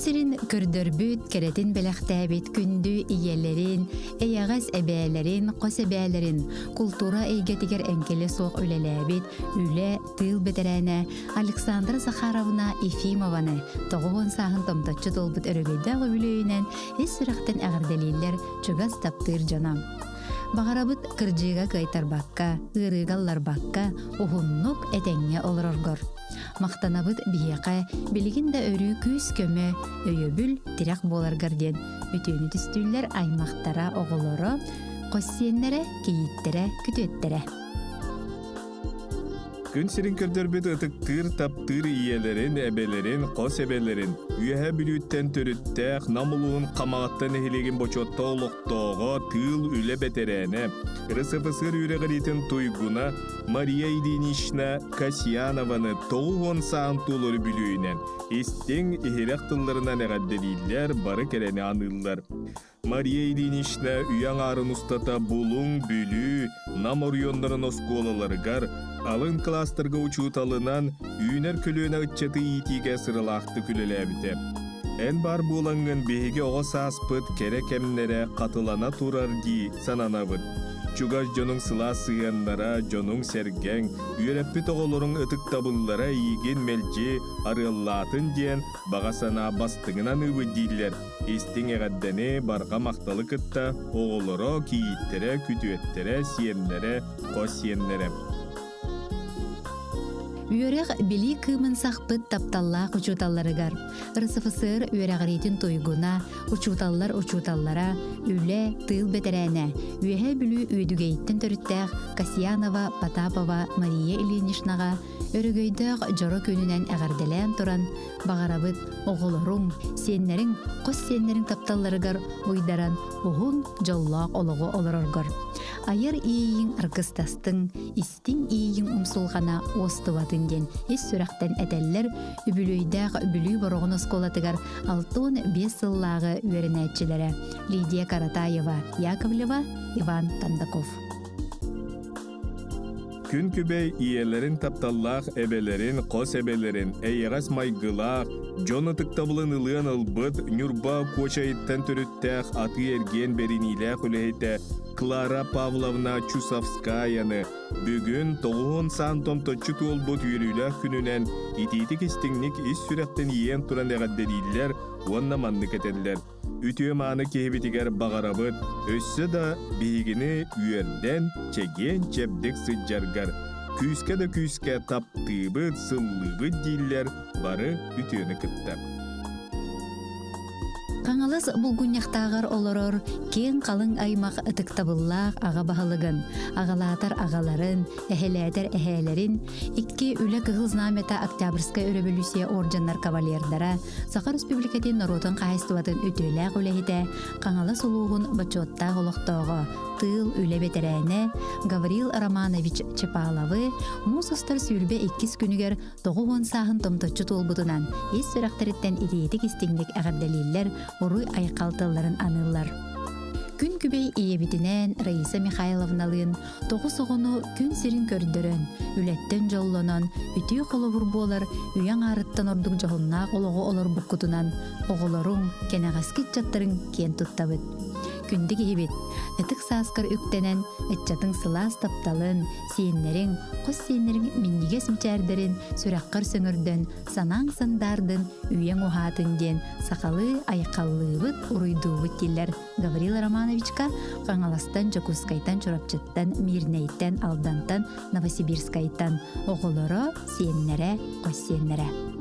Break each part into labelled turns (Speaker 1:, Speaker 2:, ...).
Speaker 1: Күн сирин көрдөрбүт, кэрэтин бэлэхтээбит күндү ийэлэрин, эйэҕэс эбээлэрин, хос эбээлэрин, култуура эйгэтигэр эҥкилэ суох үлэлээбит үлэ, тыыл бэтэрээнэ Александра Захаровна Ефимованы 90 сааһын томточчу туолбут өрөгөйдөөх үбүлүөйүнэн ис сүрэхтэн эҕэрдэлииллэр чугас таптыыр дьоно. Баҕарабыт кырдьыыга кыайтарбакка, ыарыыга ылларбакка, уһуннук этэҥҥэ олороргор. Махтанабыт биһиэхэ билигин да өрүү күүс-көмө, өйөбүл, тирэх буоларгар диэн үтүөнү түстүүллэр аймахтара, оҕолоро, хос сиэннэрэ, кийииттэрэ, күтүөттэрэ.
Speaker 2: Күн сирин көрдөрбүт ытыктыыр, таптыыр ийэлэрин, эбэлэрин, хос эбэлэрин, Үөһээ Бүлүүттэн төрүттээх Нам улууһун Хамаҕатта нэһилиэгин бочуоттаах олохтооҕо, тыыл үлэ бэтэрээнэ, РСФСР үөрэҕириитин туйгуна Мария Ильинична Касьянованы 90 саан туолар үбүлүөйүнэн истиҥ, иһирэх тылларынан эҕэрдэлииллэр, бары кэрэни аныыллар. Мария Ильинична үйэ аҥаарын устата Булуҥ, Бүлүү, Нам оройуоннарын оскуолаларыгар, алын кылаастарга учууталынан үүнэр көлүөнэ ыччаты иитиигэ сыралаахтык үлэлээбитэ. Эн баар буолаҥҥын биһиги оҕо сааспыт кэрэ кэмнэрэ хатылана турар дии сананабыт. Чугас дьонуҥ сылаас сыһыаннара, дьонуҥ-сэргэҥ, үөрэппит оҕолоруҥ ытыктабыллара эйигин мэлдьи арыаллаатын диэн баҕа санаа бастыҥынан ыыбыт дииллэр. Истиҥ эҕэрдэни, барҕа махталы кытта оҕолоро, кийииттэрэ, күтүөттэрэ, сиэннэрэ, хос сиэннэрэ.
Speaker 1: Үөрэх билии кыымын сахпыт тапталлаах учууталларыгар РСФСР үөрэҕириитин туйгуна, учууталлар учууталлара, үлэ, тыыл бэтэрээнэ, Үөһээ Бүлүү Үөдүгэйиттэн төрүттээх Касьянова Потапова Мария Ильиничнаҕа өрөгөйдөөх дьоро күнүнэн эҕэрдэлээн туран, баҕарабыт оҕолоруҥ, сиэннэриҥ, хос сиэннэриҥ тапталларыгар уйдаран уһун, дьоллоох олоҕу олороргор. Айар иэйииҥ аргыстастыҥ, истиҥ иэйииҥ умсулҕана уостубатын диэн ис сүрэхтэн этэллэр үбүлүөйдээх Бүлүү Бороҕон оскуолатыгар 65 сыллааҕы үөрэнээччилэрэ Лидия Каратаева, Яковлева, Иван Кондаков.
Speaker 2: Күн күбэй ийэлэрин тапталлаах эбэлэрин, хос эбэлэрин, эйэҕэс майгылаах, дьон ытыктабылын ылыан ылбыт Ньурба Куочайыттан төрүттээх атыы-эргиэн бэриниилээх үлэһитэ Клара Павловна Чусовскаяны бүгүн тоҕуһун саан томточчу туолбут үөрүүлээх күнүнэн итиитик-истиҥник ис сүрэхтэн иэйэн туран эҕэрдэлииллэр уонна маннык этэллэр. Үтүө-мааны киһибитигэр баҕарабыт өссө да биһигини үөрдэн, чэгиэн-чэбдик сылдьаргар, күүскэ да күүскэ таптыыбыт, сыллыыбыт дииллэр бары үтүөнү кытта.
Speaker 1: Хаҥалас булгунньахтааҕар олорор киэҥ халыҥ аймах ытыктабыллаах аҕа баһылыгын, аҕалаатар аҕаларын, эһэлээтэр эһээлэрин, икки Үлэ Кыһыл Знамята Октябрьскай өрөбөлүүссүйэ орденнар кавалердара, Саха Республикатын норуотун хаһаайыстыбатын үтүөлээх үлэһитэ, Хаҥалас улууһун бочуоттаах олохтооҕо, тыыл үлэ бэтэрээнэ Гаврил Романович Чепаловы муус устар 22 күнүгэр 90 сааһын томточчу туолбутунан ис сүрэхтэриттэн итиитик-истиҥник эҕэрдэлииллэр, уруй-айхал тылларын аныыллар. Күн күбэй ийэбитинээн Раиса Михайловналыын тоҕус оҕону күн сирин көрдөрөн, үлэттэн дьоллонон, үтүө холобур буолар үйэ аҥаарыттан ордук дьоһуннаах олоҕу олорбуккутунан оҕолоруҥ, кэнэҕэски ыччаттарыҥ киэн туттабыт. Күндү киһибит, ытык сааскар үктэнэн, ыччатыҥ сылаас тапталын, сиэннэриҥ, хос сиэннэриҥ минньигэс мичээрдэрин сүрэххэр сөҥөрдөн, санааҥ сандаардын, үйэҥ уһаатын диэн сахалыы айхаллыыбыт, уруйдуубут дииллэр Гаврил Романовичка Хаҥаластан, Дьокуускайтан, Чурапчыттан, Мирнэйтэн, Алдантан, Новосибирскайтан оҕолоро, сиэннэрэ, хос сиэннэрэ.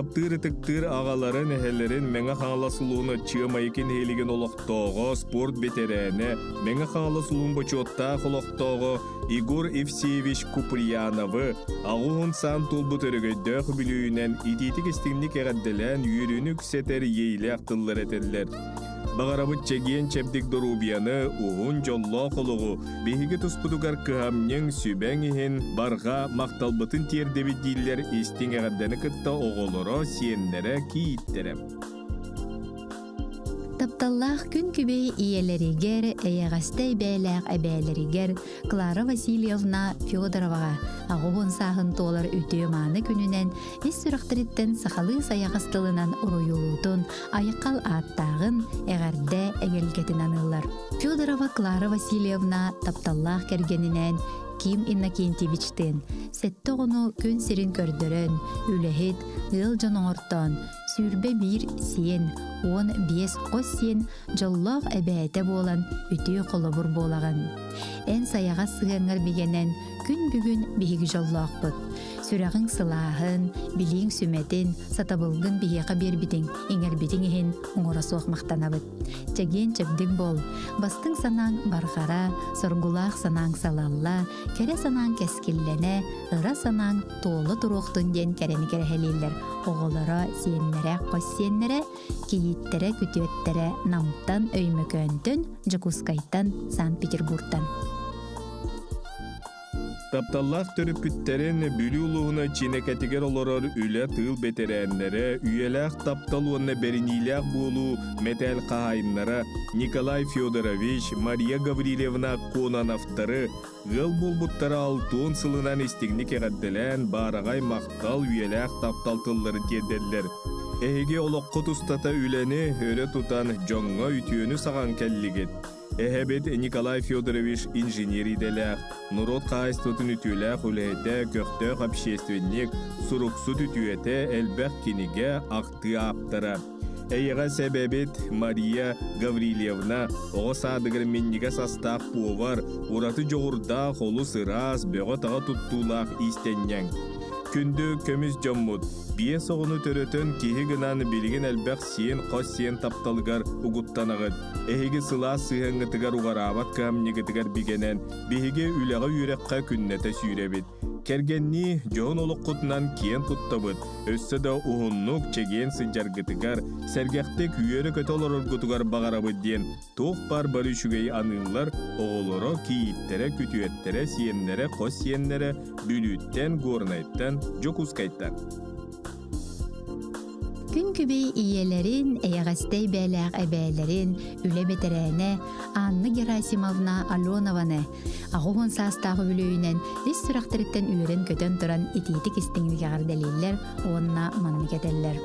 Speaker 2: Таптыыр-ытыктыыр аҕаларын, эһэлэрин Мэҥэ Хаҥалас улууһун Чыамайыкы нэһилиэгин олохтооҕо, спорт бэтэрээнэ, Мэҥэ Хаҥалас улууһун бочуоттаах олохтооҕо Егор Евсеевич Куприяновы аҕуһун саан туолбут өрөгөйдөөх үбүлүөйүнэн итиитик-истиҥник эҕэрдэлээн үөрүүнү үксэтэр иэйиилээх тыллар этэллэр. Баҕарабыт чэгиэн-чэбдик доруобуйаны, уһун дьоллоох олоҕу, биһиги туспутугар кыһамньыҥ, сүбэҥ иһин барҕа махталбытын тиэрдэбит дииллэр истиҥ эҕэрдэни кытта оҕолоро, сиэннэрэ, кийииттэрэ.
Speaker 1: Тапталлаах күн күбэй ийэлэригэр, эйэҕэстэй бэйэлээх эбээлэригэр Клара Васильевна Федороваҕа аҕуһун сааһын туолар үтүө-мааны күнүнэн ис сүрэхтэриттэн сахалыы сайаҕас тылынан уруйулуутун, айхал ааттааҕын, эҕэрдэ эгэлгэтин аныыллар. Федорова Клара Васильевна тапталлаах кэргэнинээн Ким Иннокентьевичтыын сэттэ оҕону күн сирин көрдөрөн, үлэһит, ыал дьон оҥортоон, 21 сиэн, 15 хос сиэн дьоллоох эбээтэ буолан үтүө холобур буолаҕын. Эн сайаҕас сыһыаҥҥар бигэнэн күн бүгүн биһиги дьоллоохпут. Сүрэҕиҥ сылааһын, билииҥ сүмэтин, сатабылгын биһиэхэ биэрбитиҥ, иҥэрбитиҥ иһин оҥоро суох махтанабыт. Чэгиэн-чэбдик буол, бастыҥ санааҥ барҕара, соргулаах санааҥ салалла, кэрэ санааҥ кэскиллэнэ, ыра санааҥ туола туруохтун диэн кэрэни кэрэһэлииллэр оҕолоро, сиэннэрэ, хос сиэннэрэ, кийииттэрэ, күтүөттэрэ Намтан, Өймөкөөнтөн, Дьокуускайтан, Санкт-Петербургтан.
Speaker 2: Тапталлаах төрөппүттэрин Бүлүү улууһун Чинэкэтигэр олорор үлэ-тыыл бэтэрээннэрэ, үйэлээх таптал уонна бэриниилээх буолуу мэтээл хаһаайыннара Николай Федорович, Мария Гаврильевна Кононовтары ыал буолбуттара алтыан сылынан истиҥник эҕэрдэлээн баараҕай махтал, үйэлээх таптал тылларын тиэрдэллэр. Эһиги олоххут устата үлэни өрө тутан, дьоҥҥо үтүөнү саҕан кэллигит. Эһэбит Николай Федорович инженер идэлээх, норуот хаһаайыстыбатын үтүөлээх үлэһитэ, көхтөөх общественник, суруксут үтүөтэ, элбэх кинигэ, ахтыы ааптара. Эйэҕэс эбэбит Мария Гаврильевна оҕо саадыгар минньигэс астаах повар, ураты дьоҕурдаах, олус ыраас, бөҕө-таҕа туттуулаах иистэнньэҥ. Күндү көмүс дьоммут, биэс оҕону төрөтөн киһи гынан билигин элбэх сиэн хос сиэн тапталыгар угуттанаҕыт. Эһиги сылаас сыһыаҥҥытыгар уҕараабат кыһамньыгытыгар бигэнэн, биһиги үлэҕэ-үөрэххэ күннэтэ сүүрэбит. Кэргэннии дьоһун олоххутунан киэн туттабыт, өссө да уһуннук, чэгиэн сылдьаргытыгар, сэргэхтик үөрэ-көтө олороргутугар баҕарабыт диэн туох баар бары үчүгэй аныыллар оҕолоро, кийииттэрэ, күтүөттэрэ, сиэннэрэ, хос сиэннэрэ Бүлүүттэн, Горнайтан, Дьокуускайтан.
Speaker 1: Күн күбэй ийэлэрин, эйэҕэстэй бээлээх эбээлэрин, үлэ бэтэрээнэ Анна Герасимовна Аленованы 80 саастаах үбүлүөйүнэн ис сүрэхтэриттэн үөрэн-көтөн туран итиитик истиҥник эҕэрдэлииллэр уонна маннык этэллэр.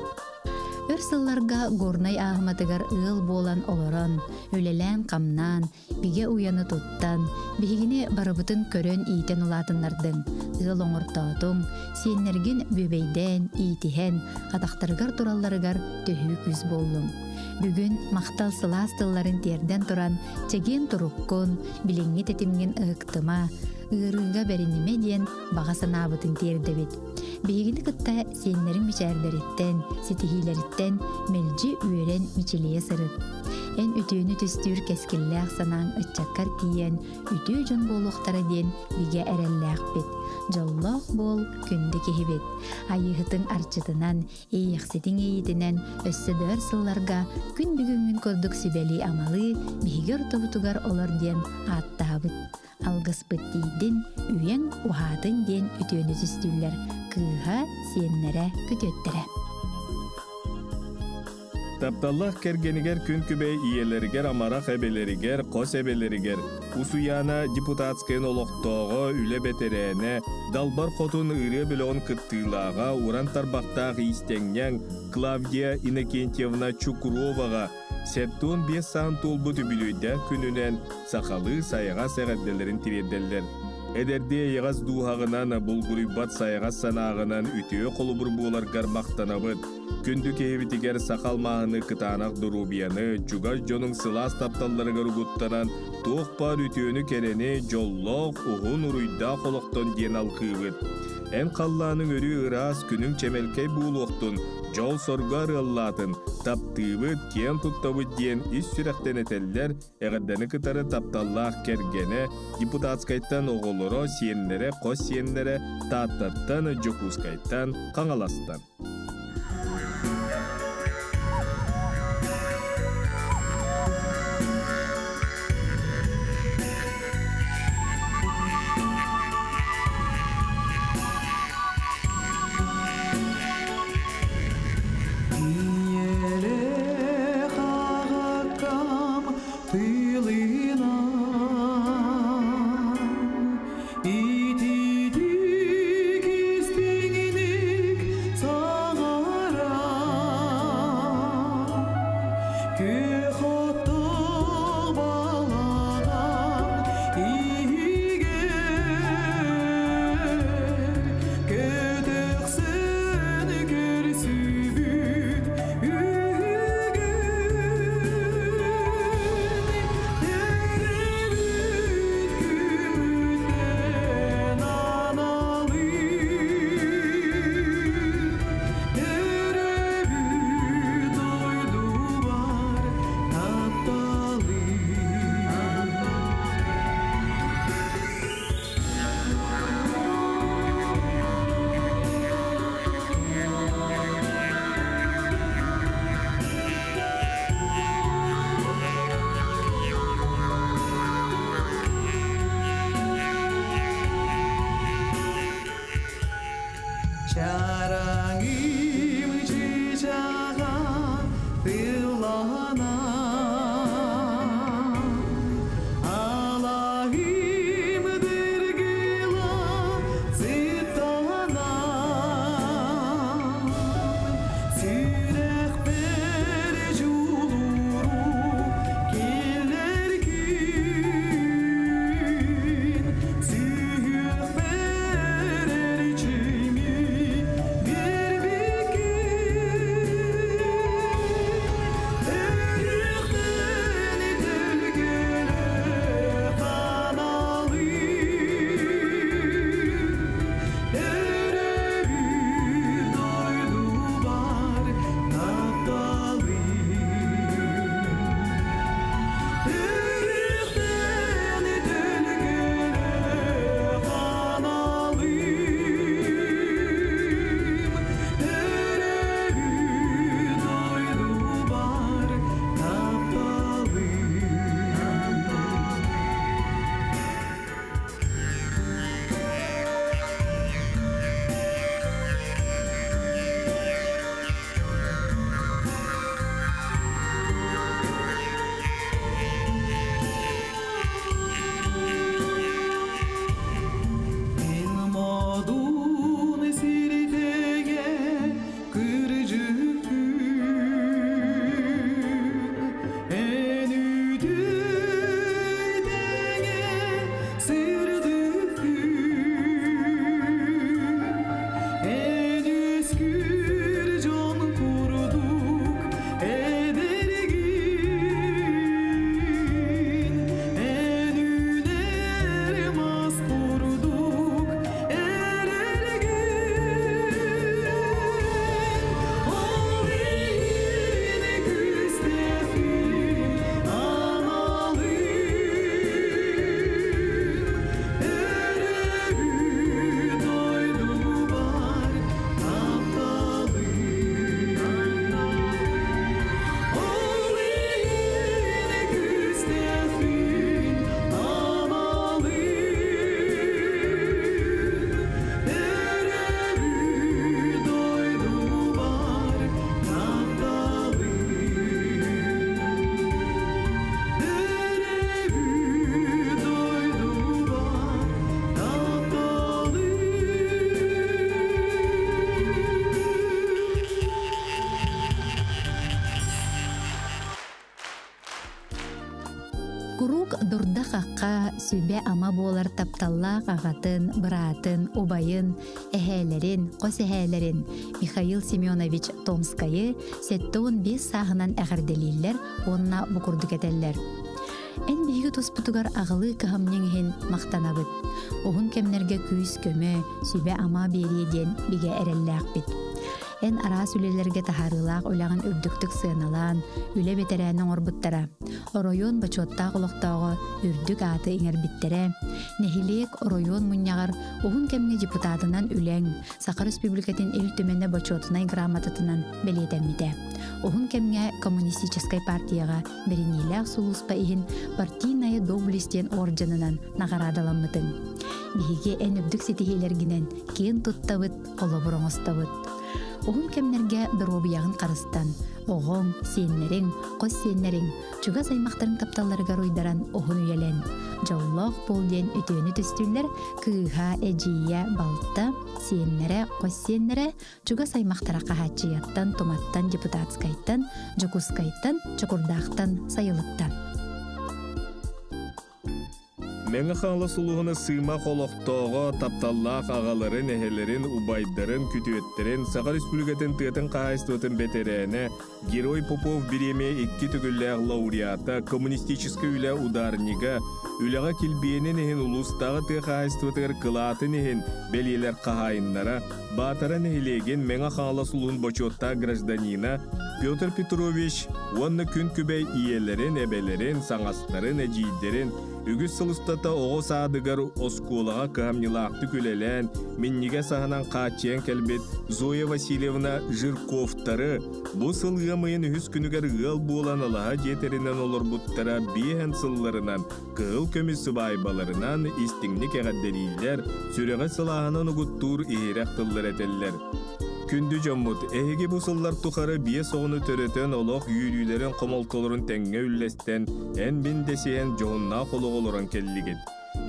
Speaker 1: Өр сылларга Горнай ааһыматыгар ыал буолан олорон, үлэлээн-хамнаан, бигэ уйаны туттан, биһигини барыбытын көрөн-иитэн улаатыннардыҥ, ыал оҥортоотуҥ, сиэннэргин бүөбэйдээн, иитиһэн, атахтарыгар туралларыгар төһүү күүс буоллуҥ. Бүгүн махтал сылаас тылларын тиэрдэн туран, чэгиэн туруккун, билиҥҥи тэтимҥин ыһыктыма, ыарыыга бэринимэ диэн баҕа санаабытын тиэрдэбит. Биһигини кытта сиэннэриҥ мичээрдэриттэн, ситиһиилэриттэн мэлдьи үөрэн мичилийэ сырыт. Эн үтүөнү түстүүр кэскиллээх санааҥ ыччаккар тиийэн, үтүө дьон буолуохтара диэн бигэ эрэллээхпит. Дьоллоох буол, күндү киһибит. Айыыһытыҥ арчытынан, иэйэхситиҥ иэйиитинэн өссө да өр сылларга күн бүгүҥҥүн курдук сүбэлии-амалыы биһиги ортобутугар олор диэн ааттаабыт. Алгыспыт тиийдин, үйэҥ уһаатын диэн үтүөнү түстүүллэр кыыһа, сиэннэрэ, күтүөттэрэ.
Speaker 2: Тапталлаах кэргэнигэр күн күбэй ийэлэригэр, амарах эбэлэригэр, хос эбэлэригэр, Усуйаана депутатскайын олохтооҕо, үлэ бэтэрээнэ, Далбар Хотун ырыа бөлөҕүн кыттыылааҕа, уран тарбахтаах иистэҥньэҥ Клавдия Иннокентьевна Чукроваҕа 75 саан туолбут үбүлүөйдээх күнүнэн сахалыы сайаҕас эҕэрдэлэрин тириэрдэллэр. Эдэрдии эйэҕэс дууһаҕынан, булгуруйбат сайаҕас санааҕынан үтүө холобур буоларгар махтанабыт. Күндү киһибитигэр саха алмааһыны кытаанах доруобуйаны, чугас дьонуҥ сылаас тапталларыгар угуттанан, туох баар үтүөнү-кэрэни, дьоллоох, уһун уруйдаах олохтон диэн алҕыыбыт. Эн халлааныҥ өрүү ыраас, күнүҥ чэмэлкэй буолуохтун, Дьол-соргу арыаллаатын, таптыыбыт, киэн туттабыт диэн ис сүрэхтэн этэллэр, эҕэрдэни кытары тапталлаах кэргэнэ, депутатскайтан оҕолоро, сиэннэрэ, хос сиэннэрэ, Тааттаттан, Дьокуускайтан, Хаҥаластан.
Speaker 1: Куруук дурда-хахха, сүбэ-ама буолар тапталлаах аҕатын, быраатын, убайын, эһээлэрин, хос эһээлэрин Михаил Семенович Томскайы 75 сааһынан эҕэрдэлииллэр уонна бу курдук этэллэр. Эн биһиги туспутугар аҕалыы кыһамньыҥ иһин махтанабыт. Уһун кэмнэргэ күүс-көмө, сүбэ-ама биэриэ диэн бигэ эрэллээхпит. Эн араас үлэлэргэ таһаарыылаах үлэҕин үрдүктүк сыаналаан, үлэ бэтэрээнэ оҥорбуттара. Оройуон бочуоттаах олохтооҕо үрдүк ааты иҥэрбиттэрэ. Нэһилиэк оройуон мунньаҕар уһун кэмҥэ депутатынан үлэҥ, Саха Республикатын Ил Түмэнэ бочуотунай грамотатынан бэлиэтэммитэ. Уһун кэмҥэ Коммунистическай партияҕа бэриниилээх сулууспа иһин партийная доблесть диэн орденынан наҕараадаламмытыҥ. Биһиги эн үрдүк ситиһиилэргинэн киэн туттабыт, холобур оҥостобут. Уһун кэмнэргэ доруобуйаҕын харыстан, оҕоҥ, сиэннэриҥ, хос сиэннэриҥ, чугас аймахтарыҥ тапталларыгар уйдаран уһун үйэлэн. Дьоллоох буол диэн үтүөнү түстүүллэр кыыһа, эдьиийэ, балта, сиэннэрэ, хос сиэннэрэ, чугас аймахтара Хаһааччыйаттан, Туматтан, Депутатскайтан, Дьокуускайтан, Чокурдаахтан, Сайылыктан.
Speaker 2: Мэҥэ Хаҥалас улууһун Сыымах олохтооҕо, тапталлаах аҕаларын, эһэлэрин, убайдарын, күтүөттэрин, Саха Республикатын тыатын хаһаайыстыбатын бэтэрээнэ, Герой Попов бириэмийэ икки төгүллээх лауреата, коммунистическай үлэ ударнига, үлэҕэ килбиэнин иһин улуустааҕы тыа хаһаайыстыбатыгар кылаатын иһин бэлиэлэр хаһаайыннара, Баатара нэһилиэгин Мэҥэ Хаҥалас улууһун бочуоттаах гражданина Петр Петрович уонна күн күбэй ийэлэрин, эбэлэрин, саҥастарын, эдьиийдэрин үгүс сыл устата оҕо саадыгар оскуолаҕа кыһамньылаахтык үлэлээн, минньигэс аһынан хааччыйан кэлбит Зоя Васильевна Жирковтары бу сыл ыам ыйын үһүс күнүгэр ыал буолан алаһа дьиэ тэринэн олорбуттара биэһэн сылларынан кыһыл көмүс сыбаайбаларынан истиҥник эҕэрдэлииллэр, сүрэҕи сылааһынан угуттуур иһирэх тыллар этэллэр. Күндү дьоммут, эһиги бу сыллар тухары биэс оҕону төрөтөн олох үөрүүлэрин хомолтолорун тэҥҥэ үллэстэн, эн-мин дэсиһэн дьоһуннаах олоҕу олорон кэллигит.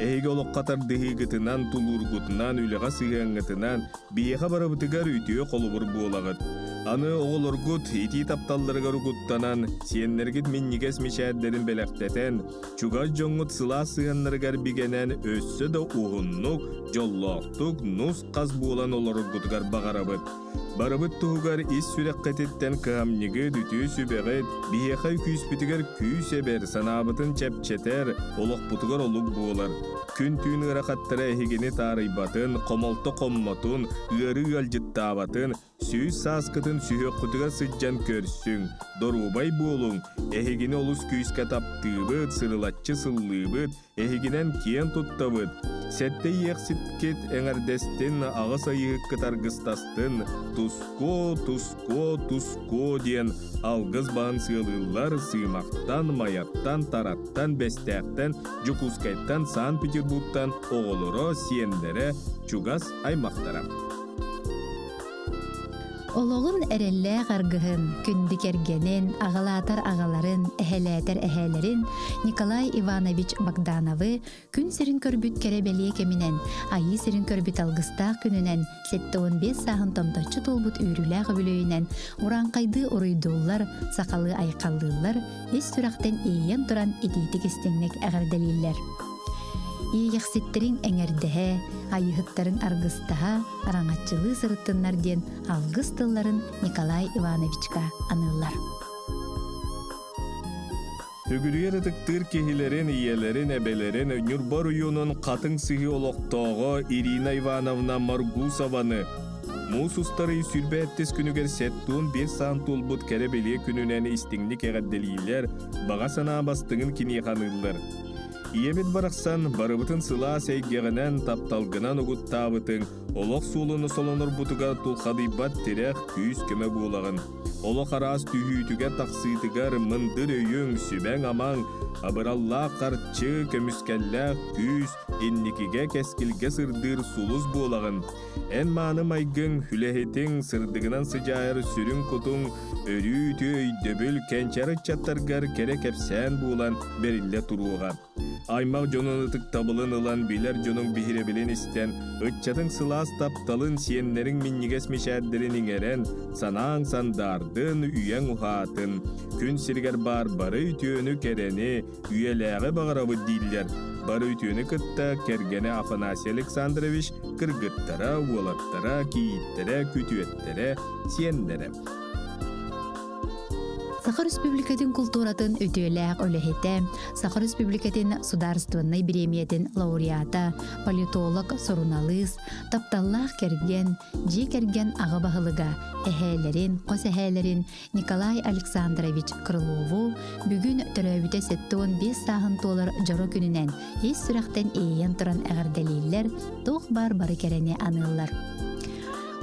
Speaker 2: Эһиги олоххо тардыһыыгытынан, тулуургутунан, үлэҕэ сыһыаҥҥытынан биһиэхэ барыбытыгар үтүө холобур буолаҕыт. Аны оҕолоргут итии тапталларыгар угуттанан, сиэннэргит минньигэс мичээрдэрин бэлэхтэтэн, чугас дьоҥҥут сылаас сыһыаннарыгар бигэнэн өссө да уһуннук, дьоллоохтук, нус-хас буолан олороргутугар баҕарабыт. Барыбыт туһугар ис сүрэххититтэн кыһамньыгыт, үтүө сүбэҕит, биһиэхэ күүспүтүгэр күүс эбэр, санаабытын чэпчэтэр, олохпутугар олук буолар. Күн-түүн ыарахаттара эһигини таарыйбатын, хомолто хоммотун, ыарыы ыалдьыттаабатын, сүүс сааскытын сүһүөххүтүгэр сылдьан көрсүҥ, доруобай буолуҥ, эһигини олус күүскэ таптыыбыт, сырылаччы сыллыыбыт, Эһигинэн киэн туттабыт, сэттэ иэхситкит эҥэрдэстин, аҕыс айыһыккыт аргыстастын, туску, туску, туску диэн алгыс баһын сыалыыллар Сыымахтан, Майаттан, Тараттан, Бэстээхтэн, Дьокуускайтан, Санкт-Петербургтан оҕолоро, сиэннэрэ, чугас аймахтара.
Speaker 1: Олоҕун эрэллээх аргыһын, күндү кэргэнин, аҕалаатар аҕаларын, эһэлээтэр эһээлэрин Николай Иванович Богдановы күн сирин көрбүт кэрэ бэлиэ кэминэн, айыы сирин көрбүт алгыстаах күнүнэн, 75 сааһын томточчу туолбут үөрүүлээх үбүлүөйүнэн урааҥхайдыы уруйдууллар, сахалыы айхаллыыллар, ис сүрэхтэн иэйэн туран итиитик-истиҥник эҕэрдэлииллэр. Иэйэхситтэриҥ эҥэрдэһэ, айыыһыттарыҥ аргыстаһа, араҥаччылыы сырыттыннар диэн алгыс тылларын Николай Ивановичка аныыллар.
Speaker 2: Төгүрүйэр ытыктыыр киһилэрин, ийэлэрин, эбэлэрин Ньурба оройуонун Хатыҥ Сыһыы олохтооҕо Ирина Ивановна Маргусованы Муус устар ый 27 күнүгэр 75 саан туолбут кэрэ-бэлиэ күнүнэн истиҥник эҕэрдэлииллэр, баҕа санаа бастыҥын киниэхэ аныыллар. Ийэбит барахсан барыбытын сылаас эйгэҕинэн, тапталгынан угуттаабытыҥ, олох суолуну солонорбутугар тулхадыйбат тирэх, күүс-көмө буолаҕын. Олох араас түһүүтүгэр-тахсыытыгар мындыр өйүҥ, сүбэҥ-амаҥ, абыраллаах харчы, көмүскэллээх күүс, инникигэ кэскилгэ сырдыыр сулус буолаҕын. Эн мааны майгыҥ, үлэһитиҥ, сырдыгынан сыдьаайар сүрүн-кутуҥ, өрүү үтүө өйдөбүл, кэнчээри ыччаттаргар кэрэ кэпсээн буолан бэриллэ туруоҕа. Аймах дьонун ытыктабылын ылан, билэр дьонуҥ биһирэбилин истэн, ыччатыҥ сылаас тапталын, сиэннэриҥ минньигэс мичээрдэрин иҥэрэн, санааҥ сандаардын, үйэҥ уһаатын, күн сиригэр баар бары үтүөнү-кэрэни, үйэлээҕи баҕарабыт дииллэр. Бары үтүөнү кытта кэргэнэ Афанасий Александрович, кыргыттара, уолаттара, кийииттэрэ, күтүөттэрэ, сиэннэрэ.
Speaker 1: Саха Республикатын култууратын үтүөлээх үлэһитэ, Саха Республикатын судаарыстыбаннай бириэмийэтин лауреата, политолог, суруналыыс, тапталлаах кэргэн, дьиэ кэргэн аҕа баһылыга, эһээлэрин, хос эһээлэрин Николай Александрович Крылову бүгүн төрөөбүтэ 75 сааһын туолар дьоро күнүнэн ис сүрэхтэн иэйэн туран эҕэрдэлииллэр, туох баар бары кэрэни аныыллар.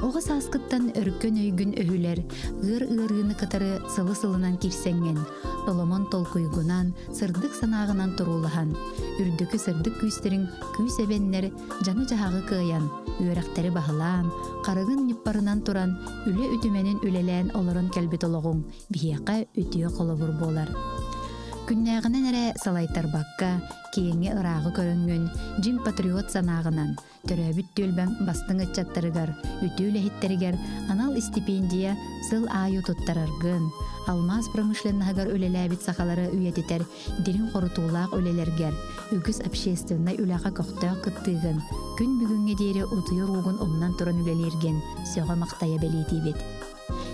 Speaker 1: Оҕо сааскыттан өркөн өйгүн өһүлэр, ыар ыарыыны кытары сылы-сылынан киирсэҥҥин, толомон толкуйгунан, сырдык санааҕынан туруулаһан, үрдүкү сырдык күүстэриҥ күүс эбэннэр дьаҥы-дьаһаҕы кыайан, үөрэхтэри баһылаан, харыгын ньыппарынан туран, үлэ үтүмэнин үлэлээн олорон кэлбит олоҕуҥ биһиэхэ үтүө холобур буолар. Күннээҕинэн эрэ салайтарбакка, киэҥи ырааҕы көрөҥҥүн, дьиҥ патриот санааҕынан, төрөөбүт түөлбэҥ бастыҥ ыччаттарыгар, үтүө үлэһиттэригэр анал истипиэндийэ сыл аайы туттараргын, алмаас промышленноһыгар үлэлээбит сахалары үйэтитэр дириҥ хорутуулаах үлэлэргэр, үгүс общественнай үлэҕэ көхтөөх кыттыыгын, күн бүгүҥҥэ диэри утуйар уугун умнан туран үлэлииргин сөҕө-махтайа бэлиэтиибит.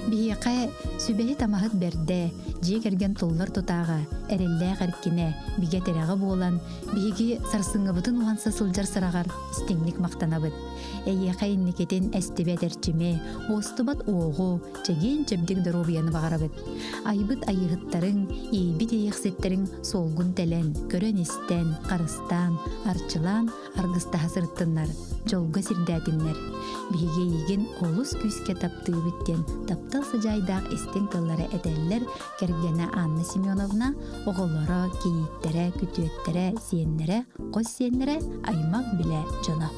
Speaker 1: Биһиэхэ сүбэһит-амаһыт бэрдэ, дьиэ кэргэн туллар тутааҕа, эрэллээх эркинэ, бигэ тирэҕэ буолан, биһиги сарсыҥҥыбытын уһанса сылдьар сыраҕар истиҥник махтанабыт. Эйиэхэ инникитин эстибэт эрчими, уостубат уоҕу, чэгиэн-чэбдик доруобуйаны баҕарабыт. Айбыт айыыһыттарыҥ, иэйбит иэйэхситтэриҥ суолгун тэлэн, көрөн-истэн, харыстаан, арчылаан, аргыстаһа сырыттыннар, дьолго сирдээтиннэр. Биһиги эйигин олус күүскэ таптыыбыт диэн таптал сыдьаайдаах истиҥ тыллары этэллэр кэргэнэ Анна Семеновна, оҕолоро, кийииттэрэ, күтүөттэрэ, сиэннэрэ, хос сиэннэрэ, аймах билэ дьоно.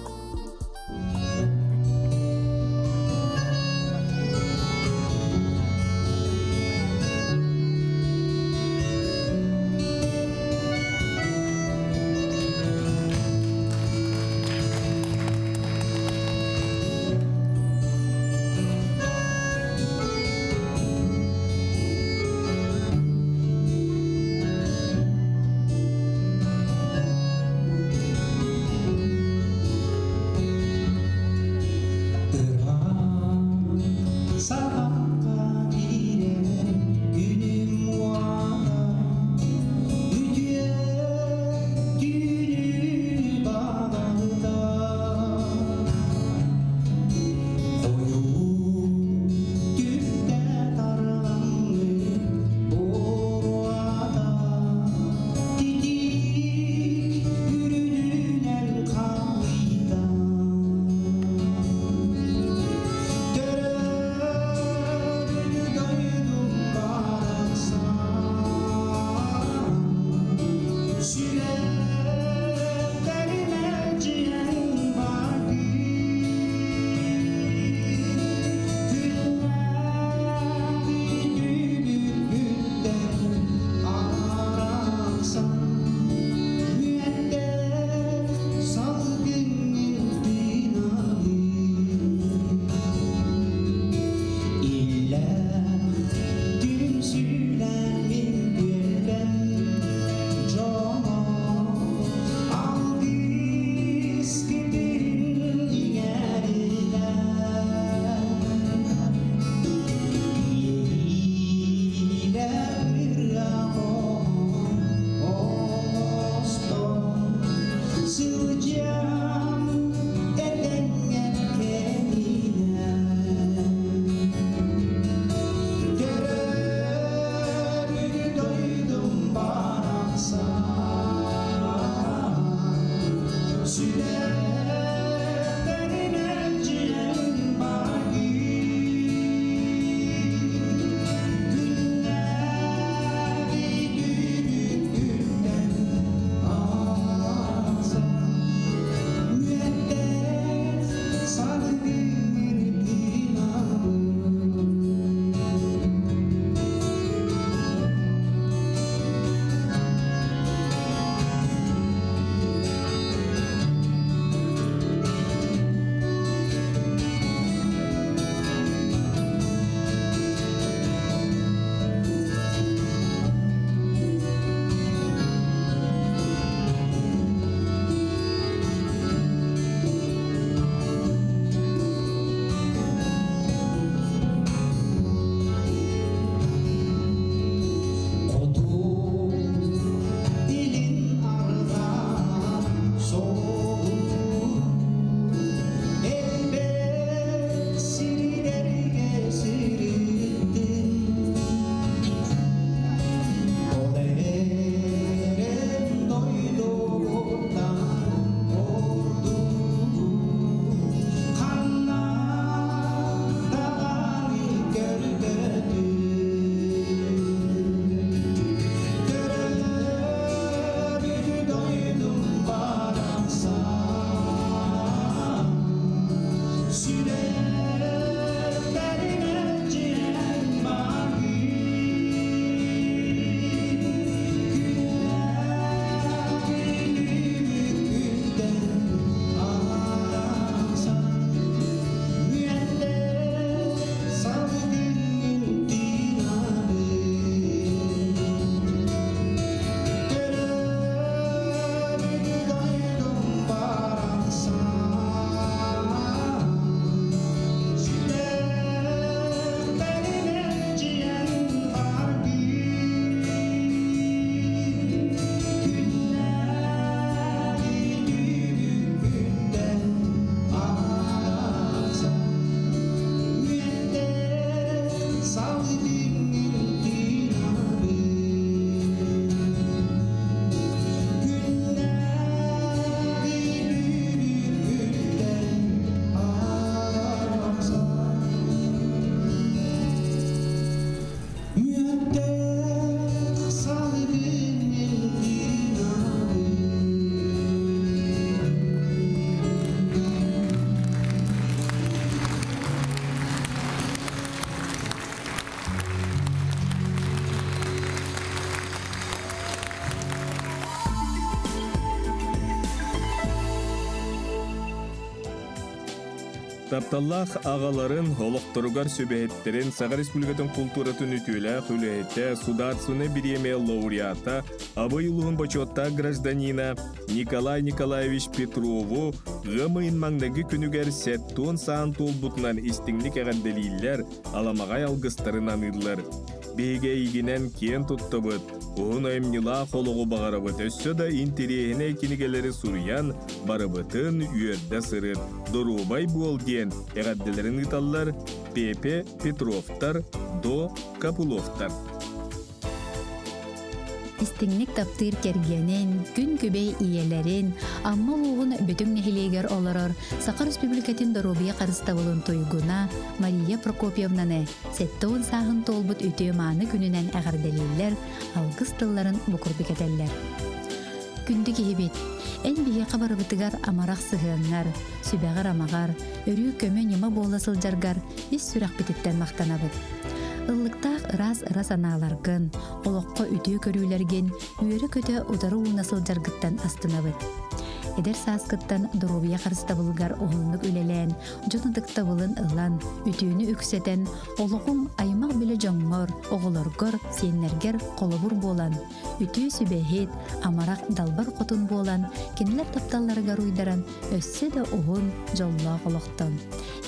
Speaker 2: Тапталлаах аҕаларын олохторугар сүбэһиттэрин Саха Республикатын култууратын үтүөлээх үлэһитэ, судаарственнай бириэмийэ лауреата, Абый улууһун бочуоттаах гражданина Николай Николаевич Петрову ыам ыйын маҥнайгы күнүгэр сэттион саан туолбутунан истиҥник эҕэрдэлииллэр, аламаҕай алгыстарын аныыллар. Биһиги эйигинэн киэн туттабыт, уһун айымньылаах олоҕу баҕарабыт, өссө да интэриэһинэй кинигэлэри суруйан, барыбытын үөрдэ сырыт, доруобай буол диэн эҕэрдэлэрин ыыталлар Пепе Петровтар, До Капуловтар.
Speaker 1: Истиҥник таптыыр кэргэнин, күн күбэй ийэлэрин, Амма улууһун Бөтүҥ нэһилиэгэр олорор Саха Республикатын доруобуйа харыстабылын туйгуна Мария Прокопьевнаны 70 сааһын туолбут үтүө-мааны күнүнэн эҕэрдэлииллэр, алгыс тылларын бу курдук этэллэр. Күндү киһибит, эн биһиэхэ барыбытыгар амарах сыһыаҥҥар, сүбэҕэр-амаҕар, өрүү көмө-ньыма буола сылдьаргар ис сүрэхпититтэн махтанабыт. Ыллыктаах ыраас ыра санааларгын, олоххо үтүө көрүүлэргин үөрэ-көтө утары ууна сылдьаргыттан астынабыт. Эдэр сааскыттан доруобуйа харыстабылыгар уһуннук үлэлээн, дьон ытыктабылын ылан, үтүөнү үксэтэн, олоҕуҥ аймах билэ дьоҥҥор, оҕолоргор, сиэннэргэр холобур буолан, үтүө сүбэһит, амарах далбар хотун буолан, кинилэр тапталларыгар уйдаран, өссө да уһун, дьоллоох олохтон.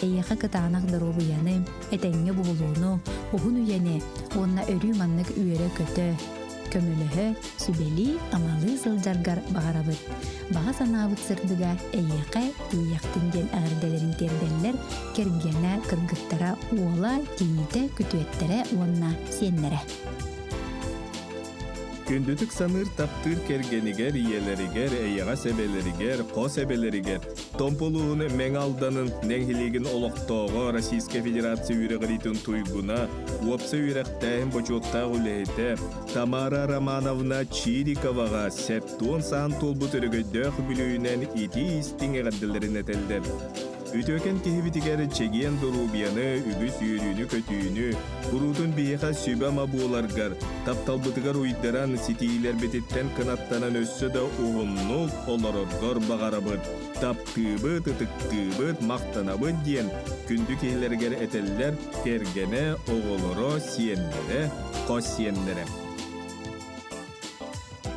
Speaker 1: Эйиэхэ кытаанах доруобуйаны, этэҥҥэ буолууну, уһун үйэни уонна өрүү маннык үөрэ-көтө, көмөлөһө, сүбэлии, амалыы сылдьаргар баҕарабыт. Баҕа санаабыт сырдыга эйиэхэ тиийиэхтин диэн эҕэрдэлэрин тиэрдэллэр кэргэнэ, кыргыттара, уола, кийиитэ, күтүөттэрэ уонна сиэннэрэ.
Speaker 2: Күндүтүк саныыр таптыыр кэргэнигэр, ийэлэригэр, эйэҕэс эбэлэригэр, хос эбэлэригэр Томпо улууһун Мэҥэ Алданын нэһилиэгин олохтооҕо Российскай Федерация үөрэҕириитин туйгуна, уопсай үөрэхтээһин бочуоттаах үлэһитэ Тамара Романовна Чириковаҕа сэттион саан туолбут өрөгөйдөөх үбүлүөйүнэн итии-истиҥ эҕэрдэлэрин этэллэр. Үтүөкэн киһибитигэр чэгиэн доруобуйаны, үгүс үөрүүнү-көтүүнү, куруутун биһиэхэ сүбэ-ама буоларгар, тапталбытыгар уйдаран, ситиилэрбититтэн кынаттанан өссө да уһуннук олороргор баҕарабыт. Таптыыбыт, ытыктыыбыт, махтанабыт диэн күндү киһилэригэр этэллэр кэргэнэ, оҕолоро, сиэннэрэ, хос сиэннэрэ.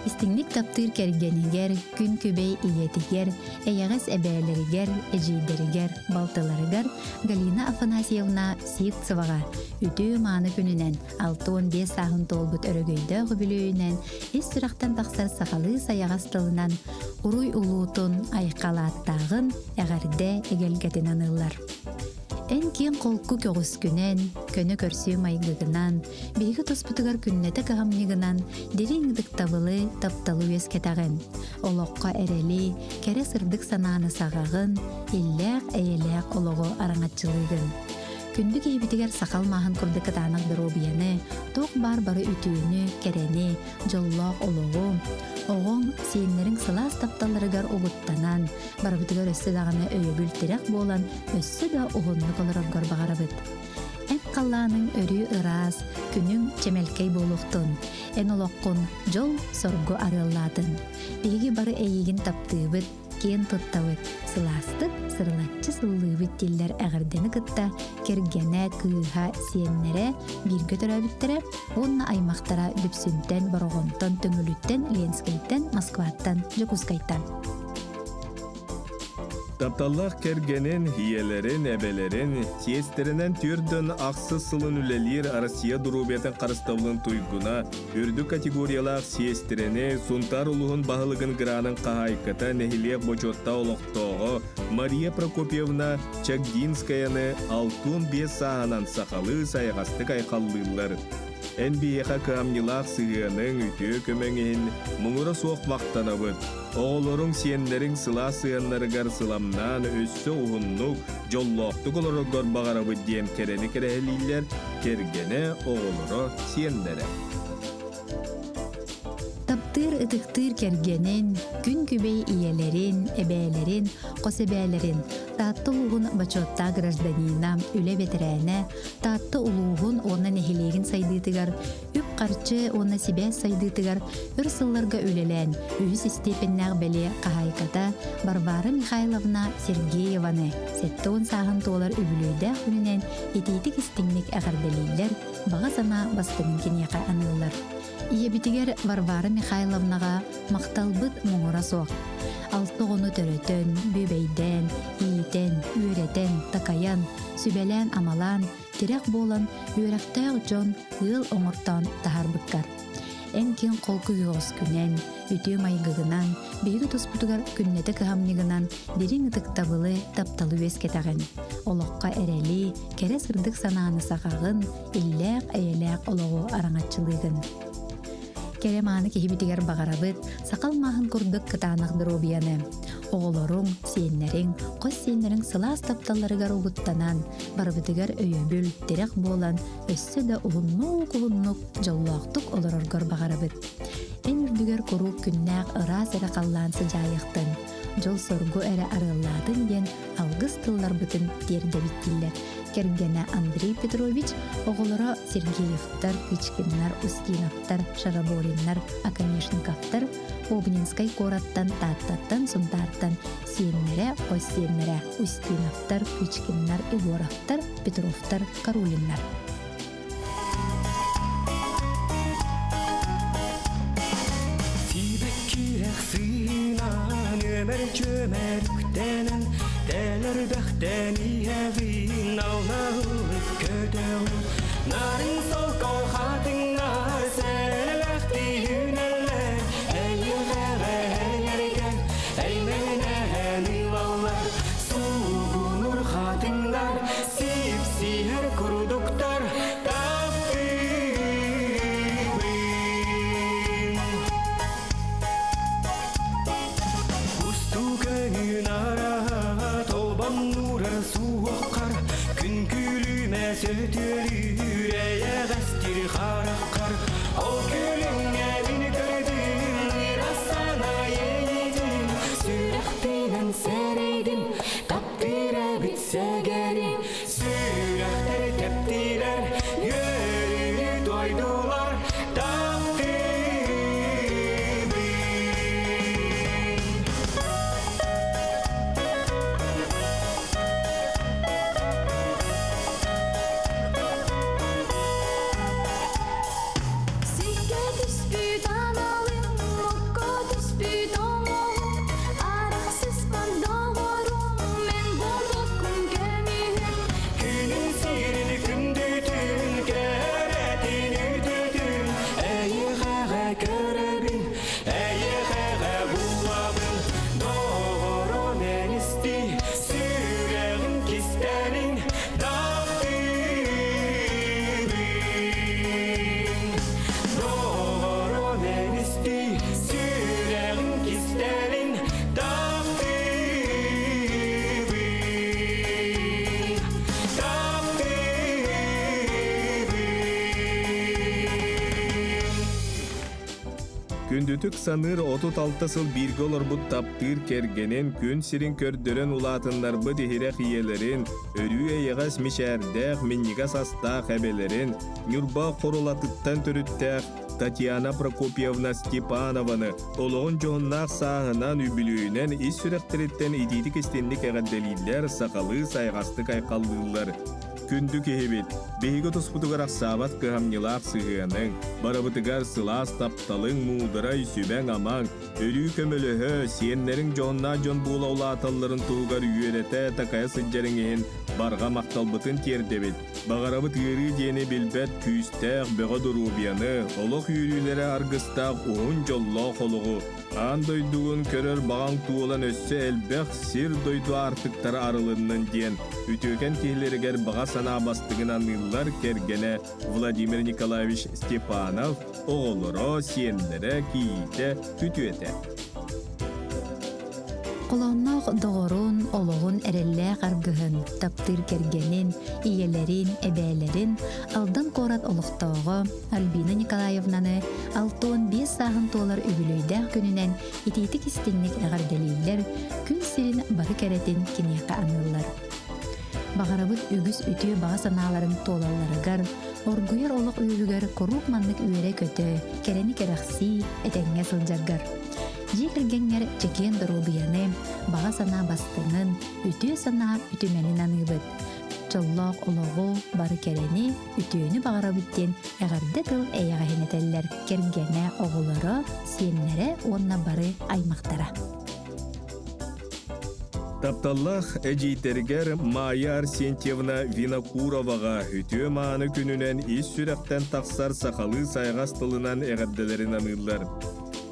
Speaker 1: Истиҥник таптыыр кэргэнигэр, күн күбэй ийэтигэр, эйэҕэс эбээлэригэр, эдьиийдэригэр, балтыларыгар Галина Афанасьевна Сивцеваҕа үтүө-мааны күнүнэн 65 сааһын туолбут өрөгөйдөөх үбүлүөйүнэн ис сүрэхтэн тахсар сахалыы сайаҕас тылынан уруй улуутун айхалааттааҕын эҕэрдэ эгэлгэтин аныыллар. Эн киэҥ холку көҕүскүнэн, көнө көрсүө майгыгынан, биһиги туспутугар күннэтэ кыһамньыгынан дириҥ ытыктабылы, тапталы үөскэтэҕин. Олоххо эрэли, кэрэ сырдык санааны саҕаҕын, иллээх-эйэлээх олоҕу араҥаччылыыгын. Күндү киһибитигэр сахал мааһын курдук кытаанах доруобуйаны, туох баар бары үтүөнү, кэрэни, дьоллоох олоҕу, оҕоҥ, сиэннэриҥ сылаас тапталларыгар угуттанан, барыбытыгар өссө даҕаны өйөбүл-тирэх буолан, өссө да уһуннук олороргор баҕарабыт. Эн халлааныҥ өрүү ыраас, күнүҥ чэмэлкэй буолуохтун. Эн олоххун дьол-соргу арыаллаатын. Биһиги бары эйиигин таптыыбыт, киэн туттабыт, сылаастык, сырылаччы сыллыыбыт дииллэр эҕэрдэни кытта кэргэнэ, кыыһа, сиэннэрэ, бииргэ төрөөбүттэрэ уонна аймахтара Дүпсүнтэн, Бороҕонтон, Төҥүлүттэн, Ленскэйтэн, Москваттан, Дьокуускайтан.
Speaker 2: Тапталлаах кэргэнин, ийэлэрин, эбэлэрин, сиэстэринэн түөрдөн ахсыс сылын үлэлиир Россия доруобуйатын харыстабылын туйгуна, үрдүк категориялаах сиэстирэни Сунтаар улууһун баһылыгын гранын хаһаайката нэһилиэк бочуоттаах олохтооҕо Мария Прокопьевна Чагдинскаяны 65 сааһынан сахалыы сайаҕастык айхаллыыллар. Эн биһиэхэ кыһамньылаах сыһыаныҥ, үтүө көмөҥ иһин муҥура суох махтанабыт. Оҕолоруҥ, сиэннэриҥ сылаас сыһыаннарыгар сыламнаан өссө уһуннук, дьоллоохтук олороргор баҕарабыт диэн кэрэни кэрэһэлииллэр кэргэнэ, оҕолоро, сиэннэрэ.
Speaker 1: Таптыыр ытыктыыр кэргэнин, күн күбэй ийэлэрин, эбээлэрин, хос эбээлэрин, Таатта улууһун бочуоттаах гражданина, үлэ бэтэрээнэ, Таатта улууһун уонна нэһилиэгин сайдыытыгар, үп-харчы уонна сибээс сайдыытыгар өр сылларга үлэлээн, үһүс истиэпэннээх бэлиэ хаһаайката Варвара Михайловна Сергееваны 70 сааһын туолар үбүлүөйдээх күнүнэн итиитик-истиҥник эҕэрдэлииллэр, баҕа санаа бастыҥын киниэхэ аныыллар. Ийэбитигэр Варвара Михайловнаҕа махталбыт муҥура суох. Алта оҕону төрөтөн, бүөбэйдээн, иитэн, үөрэтэн, такайан, сүбэлээн-амалаан, тирэх буолан, үөрэхтээх дьон ыал оҥортоон таһаарбыккар. Эн киэҥ холку үөҕүскүнэн, үтүө майгыгынан, биһиги туспутугар күннэтэ кыһамньыгынан дириҥ ытыктабылы, тапталы үөскэтэҕин. Олоххо эрэли, кэрэ сырдык санааны саҕаҕын, иллээх, эйэлээх олоҕу араҥаччылыыгын. Кэрэ мааны киһибитигэр баҕарабыт сахал мааһын курдук кытаанах доруобуйаны. Оҕолоруҥ, сиэннэриҥ, хос сиэннэриҥ сылаас тапталларыгар угуттанан, барыбытыгар өйөбүл, тирэх буолан, өссө да уһуннук-уһуннук дьоллоохтук олороргор баҕарабыт. Эн үрдүгэр куруук күннээх ыраас эрэ халлаан сыдьаайыахтын, дьол-соргу эрэ арыаллаатын диэн алгыс тылларбытын тиэрдэбит дииллэр кэргэнэ Андрей Петрович, оҕолоро Сергеевтар, Кычкиннар, Устиновтар, Шарабориннар, Оконешниковтар, Обнинскай куораттан, Тааттаттан, Сунтаартан сиэннэрэ, хос сиэннэрэ Устиновтар, Кычкиннар, Егоровтар, Петровтар, Карулиннар.
Speaker 3: Сибэккирэх сыынан өмөр чөмөр үктэнэн тэлэр бэхтэн иһэҕин алнаһылык көтөҕүн нарын солко хатыҥнар сэлэхти үүнэллэр эйиэхэҕэ эйэргэн эймэнэһэн ылаллар суугунур хатыҥнар сипсиһэр курдуктар таптыыбын Устуу көҥүн араһа толбоннуурар суоххар күн күлүмэ сөтүөлүүр эйэҕэстир хараххар ол күлүҥҥэ мин көрдүм ырасана иэйдим сүрэхпинэн сэрэйдим таптыыр эбит сэгэрим сүрэхтэр тэптилэр үөрүүнү туойдулар таптыыбын.
Speaker 4: Сиргэ түспүт аналым, окко түспүт оҥоһум, арахсыспат доҕорум, мен буолбуккун көмүһүм.
Speaker 3: Күнүн сирин күндүтүн, кэрэтин үтүтүн, эйиэхэҕэ көрөбүн, эйиэхэҕэ булабын. Доҕорум эн исти, сүрэҕим кистэлин таптыыбын. Доҕорум эн исти, сүрэҕим кистэлин таптыыбын. Таптыыбын.
Speaker 2: Күндүтүк саныыр 36 сыл бииргэ олорбут таптыыр кэргэнин, күн сирин көрдөрөн улаатыннарбыт иһирэх ийэлэрин, өрүү эйэҕэс мичээрдээх, минньигэс астаах эбэлэрин, Ньурба Хорулатыттан төрүттээх Татьяна Прокопьевна Степанованы олоҕун дьоһуннаах сааһынан, үбүлүөйүнэн ис сүрэхтэриттэн итиитик истинник эҕэрдэлииллэр, сахалыы сайҕастык айхаллыыллар. Күндү киһибит, биһиги туспутугар ахсаабат кыһамньылаах сыһыаныҥ, барыбытыгар сылаас тапталыҥ, муударай сүбэҥ-амаҥ, өрүү көмөлөһө, сиэннэриҥ дьоһуннаах дьон буола улааталларын туһугар үөрэтэ, такайа сылдьарыҥ иһин барҕа махталбытын тиэрдэбит. Баҕарабыт ыарыы диэни билбэт күүстээх, бөҕө доруобуйаны, олох үөрүүлэрэ аргыстаах уһун дьоллоох олоҕу, аан дойдугун көрөр баҕаҥ туолан өссө элбэх сир-дойду аартыктара арылыннын диэн үтүөкэн киһилэригэр баҕа санаа бастыҥын аныыллар кэргэнэ Владимир Николаевич Степанов, оҕолоро, сиэннэрэ, кийиитэ, күтүөтэ.
Speaker 1: Холоонноох доҕорун, олоҕун эрэллээх аргыһын, таптыыр кэргэнин, ийэлэрин, эбээлэрин Алдан куорат олохтооҕо Альбина Николаевнаны 65 сааһын туолар үбүлүөйдээх күнүнэн итиитик-истиҥник эҕэрдэлииллэр, күн сирин бары кэрэтин киниэхэ аныыллар. Баҕарабыт үгүс үтүө баҕа санааларын туолалларыгар, оргуйар олох үөһүгэр куруук маннык үөрэ-көтө, кэрэни кэрэхсии, этэҥҥэ сылдьаргар. Дьиэ кэргэҥҥэр чэгиэн доруобуйаны, баҕа санаа бастыҥын, үтүө санаа үтүмэнин аныыбыт. Дьоллоох олоҕу, бары кэрэни, үтүөнү баҕарабыт диэн эҕэрдэ тыл эйэҕэһин этэллэр кэргэнэ, оҕолоро, сиэннэрэ уонна бары аймахтара.
Speaker 2: Тапталлаах эдьиийдэригэр Майя Арсентьевна Винокуроваҕа үтүө мааны күнүнэн ис сүрэхтэн тахсар сахалыы сайҕас тылынан эҕэрдэлэрин аныыллар.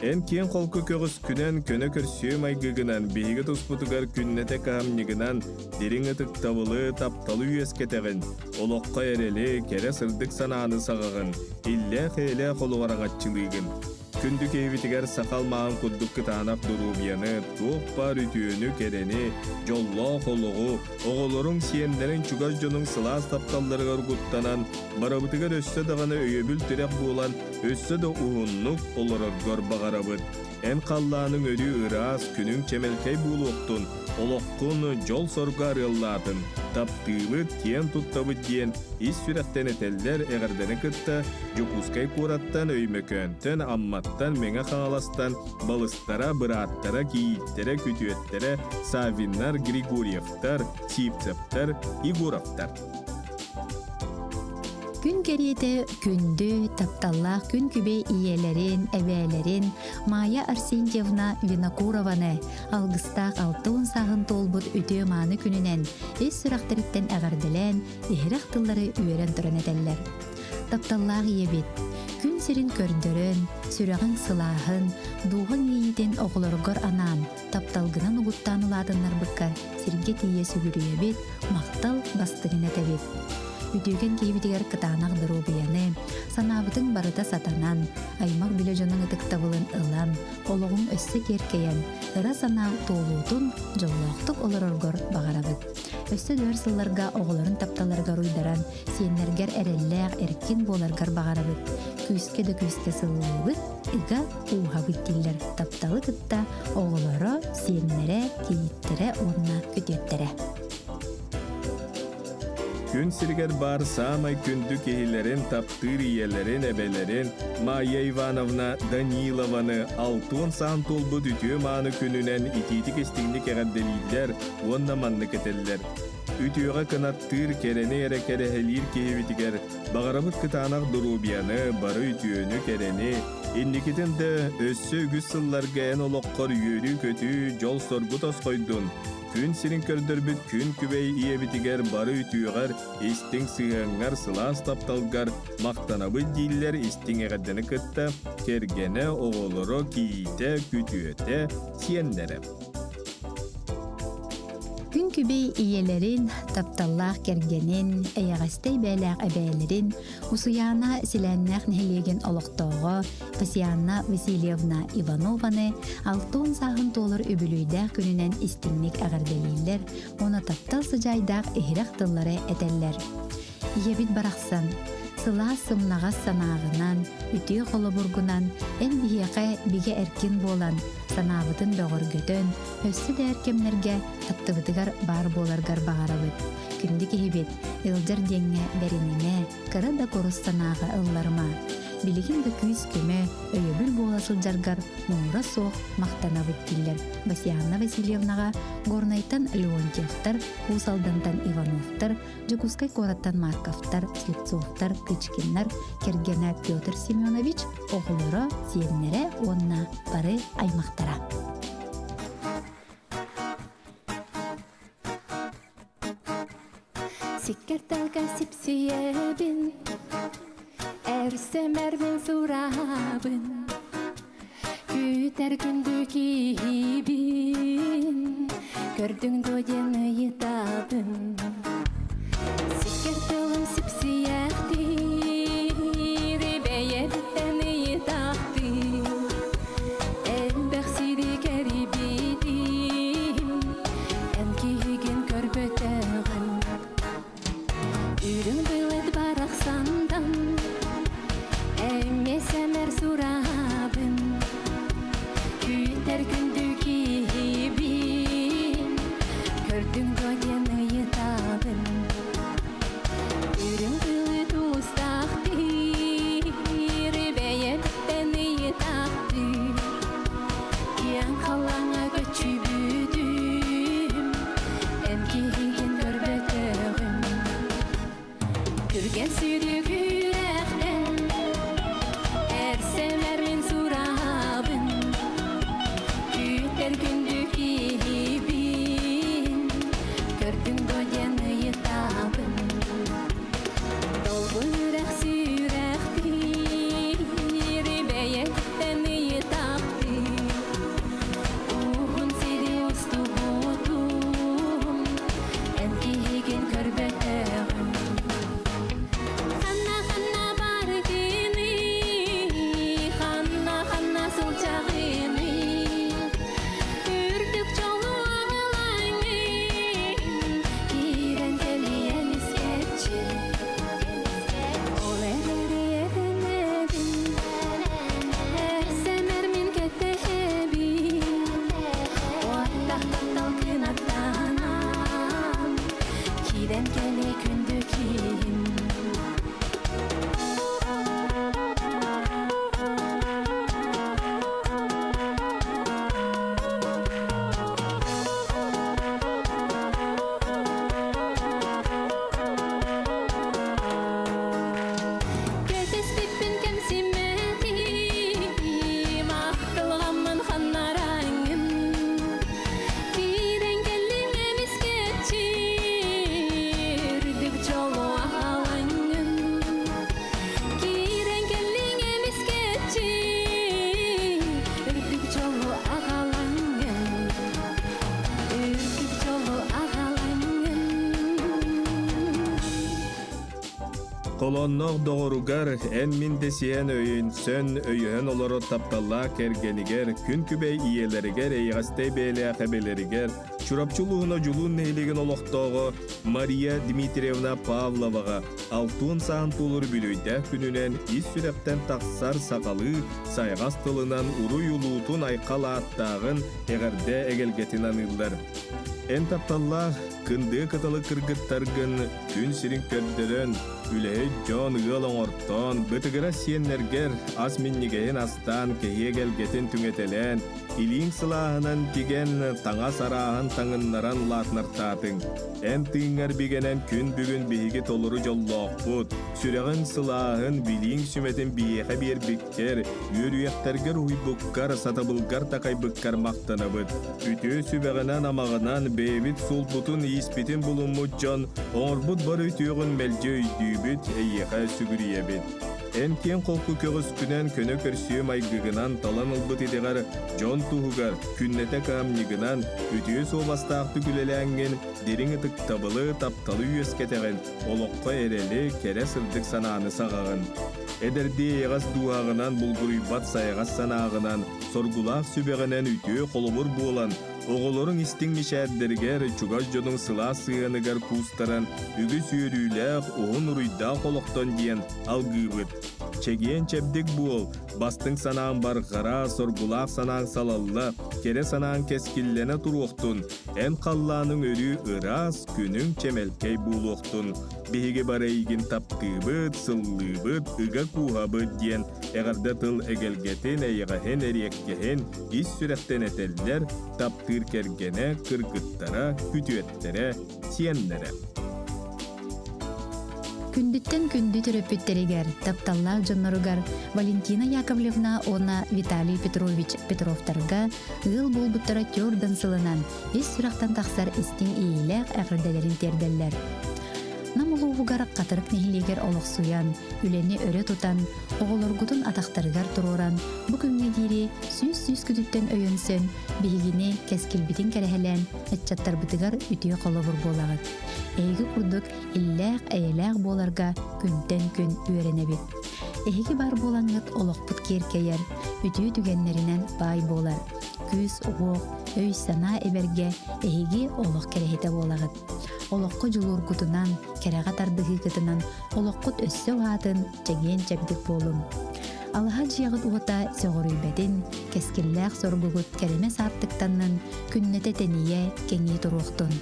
Speaker 2: Эн киэҥ холку көҕүскүнэн, көнө көрсүө майгыгынан, биһиги туспутугар күннэтэ кыһамньыгынан дириҥ ытыктабылы, тапталы үөскэтэҕин, олоххо эрэли, кэрэ сырдык санааны саҕаҕын, иллээх-эйэлээх олоҕор аҕаччылыыгын. Күндү киһибитигэр сахал маан курдук кытаанах доруобуйаны, туох баар үтүөнү, кэрэни, дьоллоох олоҕу, оҕолоруҥ, сиэннэриҥ, чугас дьонуҥ сылаас тапталларыгар угуттанан, барыбытыгар өссө даҕаны өйөбүл-тирэх буолан, өссө да уһуннук олороргор баҕарабыт. Эн халлааныҥ өрүү ыраас, күнүҥ чэмэлкэй буолуохтун, олоххун дьол-сорго арыаллаатын, таптыыбыт, киэн туттабыт диэн ис сүрэхтэн этэллэр эҕэрдэни кытта Дьокуускай куораттан, Өймөкөөнтөн, Амматтан, Мэҥэ Хаҥаластан балыстара, бырааттара, кийииттэрэ, күтүөттэрэ Саввиннар, Григорьевтар, Сивцевтэр, Егоровтар.
Speaker 1: Күн кэриэтэ күндү, тапталлаах күн күбэй ийэлэрин, эбээлэрин Майя Арсентьевна Винокурованы алгыстаах 60 сааһын туолбут үтүө-мааны күнүнэн ис сүрэхтэриттэн эҕэрдэлээн, иһирэх тыллары үөрэн туран этэллэр. Тапталлаах ийэбит, күн сирин көрдөрөн, сүрэҕиҥ сылааһын, дууһаҥ иэйиитин оҕолоргор анаан, тапталгынан угуттаан улаатыннарбыккар сиргэ тиийэ сүгүрүйэбит, махтал бастыҥын этэбит. Үтүөкэн киһибитигэр кытаанах доруобуйаны, санаабытыҥ барыта сатанан, аймах билэ дьонуҥ ытыктабылын ылан, олоҕуҥ өссө киэркэйэн, ыра санаа туолуутун дьоллоохтук олороргор баҕарабыт. Өссө да өр сылларга оҕолорун тапталларыгар уйдаран, сиэннэргэр эрэллээх, эркин буоларгар баҕарабыт. Күүскэ да күүскэ сыллыыбыт, ыга ууһабыт дииллэр тапталы кытта оҕолоро, сиэннэрэ, кийииттэрэ уонна күтүөттэрэ.
Speaker 2: Күн сиригэр баар саамай күндү киһилэрин, таптыыр ийэлэрин, эбэлэрин Майя Ивановна Данилованы алтыан саан туолбут үтүө-мааны күнүнэн итиитик-истиҥник эҕэрдэлииллэр уонна маннык этэллэр. Үтүөҕэ кынаттыыр, кэрэни эрэ кэрэһэлиир киһибитигэр баҕарабыт кытаанах доруобуйаны, бары үтүөнү, кэрэни, инникитин да өссө үгүс сылларга эн олоххор үөрүү-көтүү, дьол-соргу тосхойдун, күн сирин көрдөрбүт күн күбэй ийэбитигэр бары үтүөҕэр, истиҥ сыһыаҥҥар, сылаас тапталгар махтанабыт дииллэр истиҥ эҕэрдэни кытта кэргэнэ, оҕолоро, кийиитэ, күтүөтэ, сиэннэрэ.
Speaker 1: Күн күбэй ийэлэрин, тапталлаах кэргэнин, эйэҕэстэй бээлээх эбээлэрин Усуйаана Силээннээх нэһилиэгин олохтооҕо Татьяна Васильевна Иванованы 60 сааһын туолар үбүлүөйдээх күнүнэн истиҥник эҕэрдэлииллэр уонна таптал сыдьаайдаах иһирэх тыллары этэллэр. Ийэбит барахсан, сылаас сымнаҕас санааҕынан, үтүө холобургунан эн биһиэхэ бигэ эркин буолан, санаабытын бөҕөргөтөн, өссө да эр кэмнэргэ аттыбытыгар баар буоларгар баҕарабыт. Күндү киһибит, ыалдьар диэҥҥэ бэринимэ, кыра да курус санааҕа ылларыма. Билигин да күүс-көмө, өйөбүл буола сылдьаргар муҥура суох махтанабыт дииллэр Васианна Васильевнаҕа Горнайтан Леонтьевтар, Уус Алдантан Ивановтар, Дьокуускай куораттан Марковтар, Слепцовтар, Кычкиннар, кэргэнэ Петр Семенович, оҕолоро, сиэннэрэ уонна бары аймахтара.
Speaker 4: Сиккэртэлгэ сипсийэбин, Эрсэмэрбин сурабын, Күүтэр күндү киһибин, Көрдүҥ дуо диэн ыйытабын. Сиккэр тылым сипсийэхтиир, Бэйэбиттэн ыйытахтыыр, Элбэх сири кэрийбитим,
Speaker 2: Холоонноох доҕоругар эн-мин дэсиһэн өйөнсөн, өйөһөн олорор тапталлаах кэргэнигэр, күн күбэй ийэлэригэр, эйэҕэстэй бэйэлээх эбэлэригэр, Чурапчы улууһун Одьулуун нэһилиэгин олохтооҕо Мария Дмитриевна Павловаҕа алтуон саан туолар үбүлүөйдээх күнүнэн ис сүрэхтэн тахсар сахалыы сайҕас тылынан уруй улуутун айхал ааттааҕын эҕэрдэ эгэлгэтин аныыллар. Эн тапталлаах кындыа кыталы кыргыттаргын күн сирин көрдөрөн, үлэһит дьон ыал оҥортоон, бытыгыра сиэннэргэр ас минньигэһин астаан, кэһиэ эгэлгэтин түҥэтэлээн, Илииҥ сылааһынан тигэн, таҥас арааһын таҥыннаран лаатынартаатыҥ. Эн тыыҥҥар бигэнэн күн бүгүн биһиги толору дьоллоохпут, сүрэҕиҥ сылааһын, билииҥ сүмэтин биһиэхэ биэрбиккэр, үөрүйэхтэргэр уһуйбуккар, сатабылгар такайбыккар махтанабыт. Үтүө сүбэҕинэн-амаҕынан бэйэбит суолбутун-ииспитин булуммут дьон оҥорбут бары үтүөҕүн мэлдьи өйдүүбүт, эйиэхэ сүгүрүйэбит. Эн киэҥ холку көҕүскүнэн көнө көрсүө майгыгынан талан ылбыт идэҕэр дьон туһугар күннэтэ кыһамньыгынан үтүө суобастаахтык үлэлээҥҥин дириҥ ытыктабылы, тапталы үөскэтэҕин, олоххо эрэли, кэрэ сырдык санааны саҕаҕын. Эдэрдии эйэҕэс дууһаҕынан булгуруйбат сайаҕас санааҕынан, соргулаах сүбэҕинэн үтүө холобур буолан, Оҕолоруҥ истиҥ мичээрдэригэр, чугас дьонуҥ сылаас сыһыаныгар куустаран, үгүс үөрүүлээх, уһун уруйдаах олохтон диэн алгыыбыт. Чэгиэн-чэбдик буол, бастыҥ санааҥ барҕара, соргулаах санааҥ салалла, кэрэ санааҥ кэскиллэнэ туруохтун, эн халлааныҥ өрүү ыраас, күнүҥ чэмэлкэй буолуохтун. Биһиги бары эйигин таптыыбыт, сыллыыбыт, ыга кууһабыт диэн эҕэрдэ тыл эгэлгэтин, эйэҕэһин, эриэккэһин ис сүрэхтэн этэллэр, таптыыр кэргэнэ, кыргыттара, күтүөттэрэ, сиэннэрэ.
Speaker 1: Күндүттэн күндү төрөппүттэригэр, тапталлаах дьонноругар Валентина Яковлевна уонна Виталий Петрович Петровтарга ыал буолбуттара төрдөн сылынан ис сүрэхтэн тахсар истиҥ иэйиилээх эҕэрдэлэрин тиэрдэллэр. Нам улууһугар Хатырык нэһилиэгэр олохсуйан, үлэни өрө тутан, оҕолоргутун атахтарыгар туруоран, бу күҥҥэ диэри сүүс-сүүс күтүттэн өйөнсөн, биһигини кэскилбитин кэрэһэлээн, ыччаттарбытыгар үтүө холобур буолаҕыт. Эһиги курдук иллээх-эйэлээх буоларга күнтэн күн үөрэнэбит. Эһиги баар буолаҥҥыт олохпут киэркэйэр, үтүө түгэннэринэн баай буолар. Күүс-уох, өй-санаа эбэргэ эһиги олох кэрэһитэ буолаҕыт. Олоххо дьулуургутунан, кэрэҕэ тардыһыыгытынан олоххут өссө уһаатын, чэгиэн-чэбдик буолуҥ. Алаһа дьиэҕит уота сөҕүрүйбэтин, кэскиллээх соргугут кэрэмэс аартыктаннын, күннэтэ тэнийэ, кэҥии туруохтун.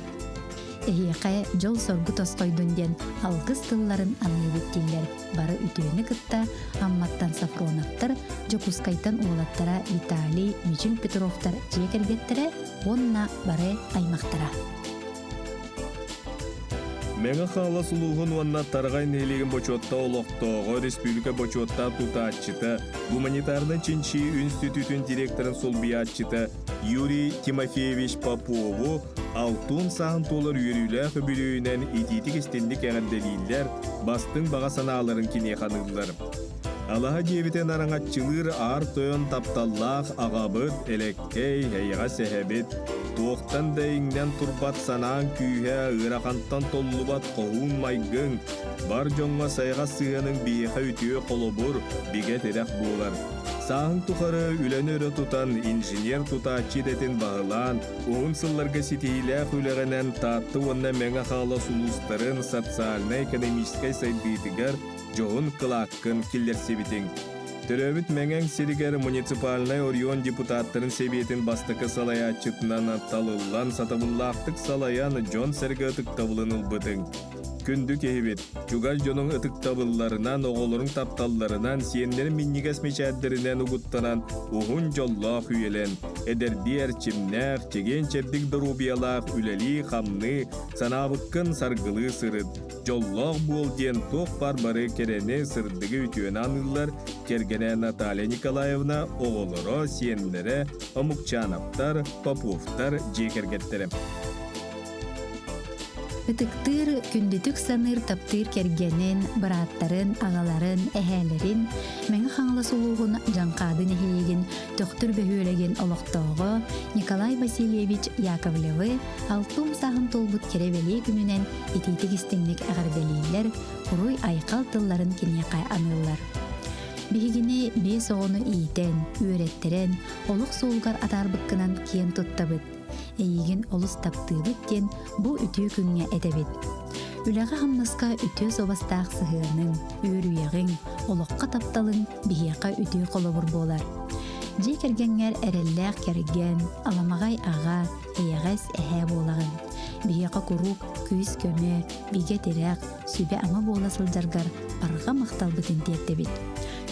Speaker 1: Эһиэхэ дьол-соргу тосхойдун диэн алгыс тылларын аныыбыт дииллэр бары үтүөнү кытта Амматтан Сафроновтар, Дьокуускайтан уолаттара Виталий, Мичил Петровтар дьиэ кэргэттэрэ уонна бары аймахтара.
Speaker 2: Мэҥэ Хаҥалас улууһун уонна Тараҕай нэһилиэгин бочуоттаах олохтооҕо, республика бочуоттаах тутааччыта, гуманитарнай чинчийии институтун директорын солбуйааччыта Юрий Тимофеевич Попову алтын сааһын туолар үөрүүлээх үбүлүөйүнэн итиитик-истинник эҕэрдэлииллэр, бастыҥ баҕа санааларын киниэхэ аныыллар. Алаһа дьиэбитин араҥаччылыыр аар тойон тапталлаах аҕабыт, элэккэй, эйэҕэс эһэбит, туохтан да иҥнэн турбат санааҥ күүһэ, ыарахантан толлубат хоһуун майгыҥ, бар дьоҥҥо сайҕас сыһыаныҥ биһиэхэ үтүө холобур, бигэ тирэх буолар. Сааһыҥ тухары үлэни өрө тутан, инженер тутааччы идэтин баһылаан, уһун сылларга ситиһиилээх үлэҕинэн Таатта уонна Мэҥэ Хаҥалас улуустарын социальнай-экономическай сайдыытыгар дьоһун кылааккын киллэрсибитиҥ. Төрөөбүт Мэҥэҥ сиригэр муниципальнай оройуон депутаттарын сэбиэтин бастакы салайааччытынан талыллан сатабыллаахтык салайан дьон-сэргэ ытыктабылын ылбытыҥ. Күндү киһибит, чугас дьонуҥ ытыктабылларынан, оҕолоруҥ тапталларынан, сиэннэрин минньигэс мичээрдэринэн угуттанан уһун дьоллоох үйэлэн, эдэрдии эрчимнээх, чэгиэн-чэбдик доруобуйалаах үлэлии-хамныы, санаабыккын саргылыы сырыт. Дьоллоох буол диэн туох баар бары кэрэни, сырдыгы үтүөнү аныыллар кэргэнэ Наталья Николаевна, оҕолоро, сиэннэрэ, Омукчановтар, Поповтар дьиэ кэргэттэрэ.
Speaker 1: Ытыктыыр, күндүтүк саныыр, таптыыр кэргэнин, бырааттарын, аҕаларын, эһээлэрин Мэҥэ Хаҥалас улууһун Дьаҥхаады нэһилиэгин Төхтүр бөһүөлэгин олохтооҕо Николай Васильевич Яковлевы алтын сааһын туолбут кэрэ бэлиэ күнүнэн итиитик истиҥник эҕэрдэлииллэр, уруй-айхал тылларын киниэхэ аныыллар. Биһигини биэс оҕону иитэн, үөрэттэрэн, олох суолугар атаарбыккынан киэн туттабыт. Эйигин олус таптыыбыт диэн бу үтүө күҥҥэ этэбит. Үлэҕэ-хамнаска үтүө суобастаах сыһыаныҥ, үөрүйэҕиҥ, олоххо тапталыҥ биһиэхэ үтүө холобур буолар. Дьиэ кэргэҥҥэр эрэллээх кэргэн, аламаҕай аҕа, эйэҕэс эһээ буолаҕын. Биһиэхэ куруук күүс-көмө, бигэ тирэх, сүбэ-ама буола сылдьаргар барҕа махталбытын тиэрдэбит.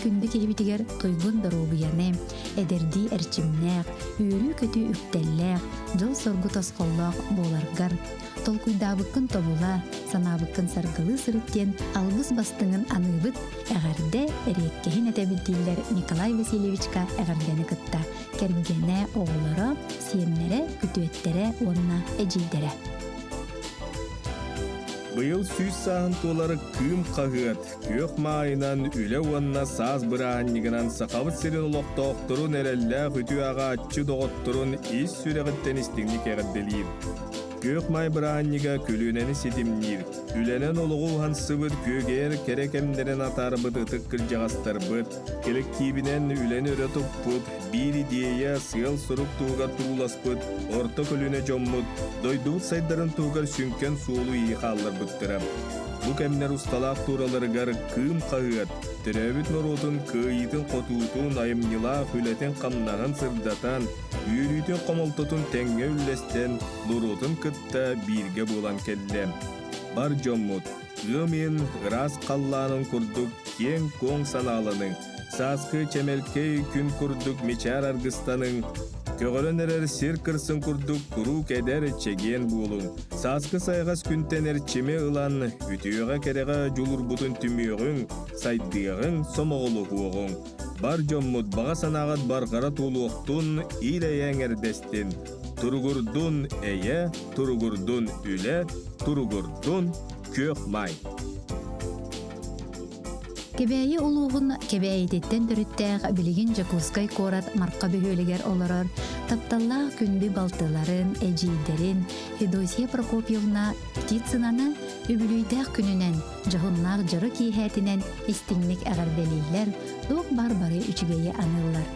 Speaker 1: Күндү киһибитигэр туйгун доруобуйаны, эдэрдии эрчимнээх, үөрүү-көтүү үктэллээх, дьол-соргу тосхоллоох буоларгар, толкуйдаабыккын тобула, санаабыккын саргылыы сырыт диэн алгыс бастыҥын аныыбыт, эҕэрдэ эриэккэһин этэбит дииллэр Николай Васильевичка эҕэрдэни кытта кэргэнэ, оҕолоро, сиэннэрэ, күтүөттэрэ уонна эдьиийдэрэ.
Speaker 2: Быйыл 100 сааһын туолар Кыым хаһыат күөх маайынан үлэ уонна саас бырааһынньыгынан Сахабыт сирин олохтоохторун эрэллээх үтүө аҕааччы доҕотторун ис сүрэҕиттэн истиҥник эҕэрдэлиир. Күөх маай бырааһынньыга көлүөнэни ситимниир, үлэнэн олоҕу уһансыбыт күөгэйэр кэрэ кэмнэрин атаарбыт ытык кырдьаҕастарбыт, кэлэктиибинэн үлэни өрө туппут, биир идиэйэ, сыал-сорук туһугар турууласпыт орто көлүөнэ дьоммут дойдубут сайдарын туһугар сүҥкэн суолу-ииһи хаалларбыттара. Бу кэмнэр усталаах туураларыгар Кыым хаһыат төрөөбүт норуотун кыайыытын-хотуутун, айымньылаах үлэтин-хамнаһын сырдатан, үөрүүтүн-хомолтотун тэҥҥэ үллэстэн, норуотун кытта бииргэ буолан кэллэ. Бар дьоммут, ыам ыйын ыраас халлаанын курдук киэҥ-куоҥ санааланыҥ, сааскы чэмэлкэй күн курдук мичээр аргыстаныҥ, көҕөрөн эрэр сир кырсын курдук куруук эдэр чэгиэн буолуҥ, сааскы сайҕас күнтэн эрчими ылан, үтүөҕэ-кэрэҕэ дьулурбутун түмүөҕүҥ, сайдыаҕыҥ, сомоҕолоһуоҕуҥ. Бар дьоммут баҕа санааҕыт барҕара туолуохтун, ил-эйэ эҥэрдэстин. Туругурдун эйэ, туругурдун үлэ, туругурдун күөх маай.
Speaker 1: Кэбээйи улууһун Кэбээйититтэн төрүттээх билигин Дьокуускай куорат Марха бөһүөлэгэр олорор тапталлаах күндү балтыларын, эдьиийдэрин Федосия Прокопьевна Птицынаны үбүлүйдээх күнүнэн, дьоһуннаах дьоро киэһээтинэн истиҥник эҕэрдэлииллэр, туох баар бары үчүгэйи аныыллар.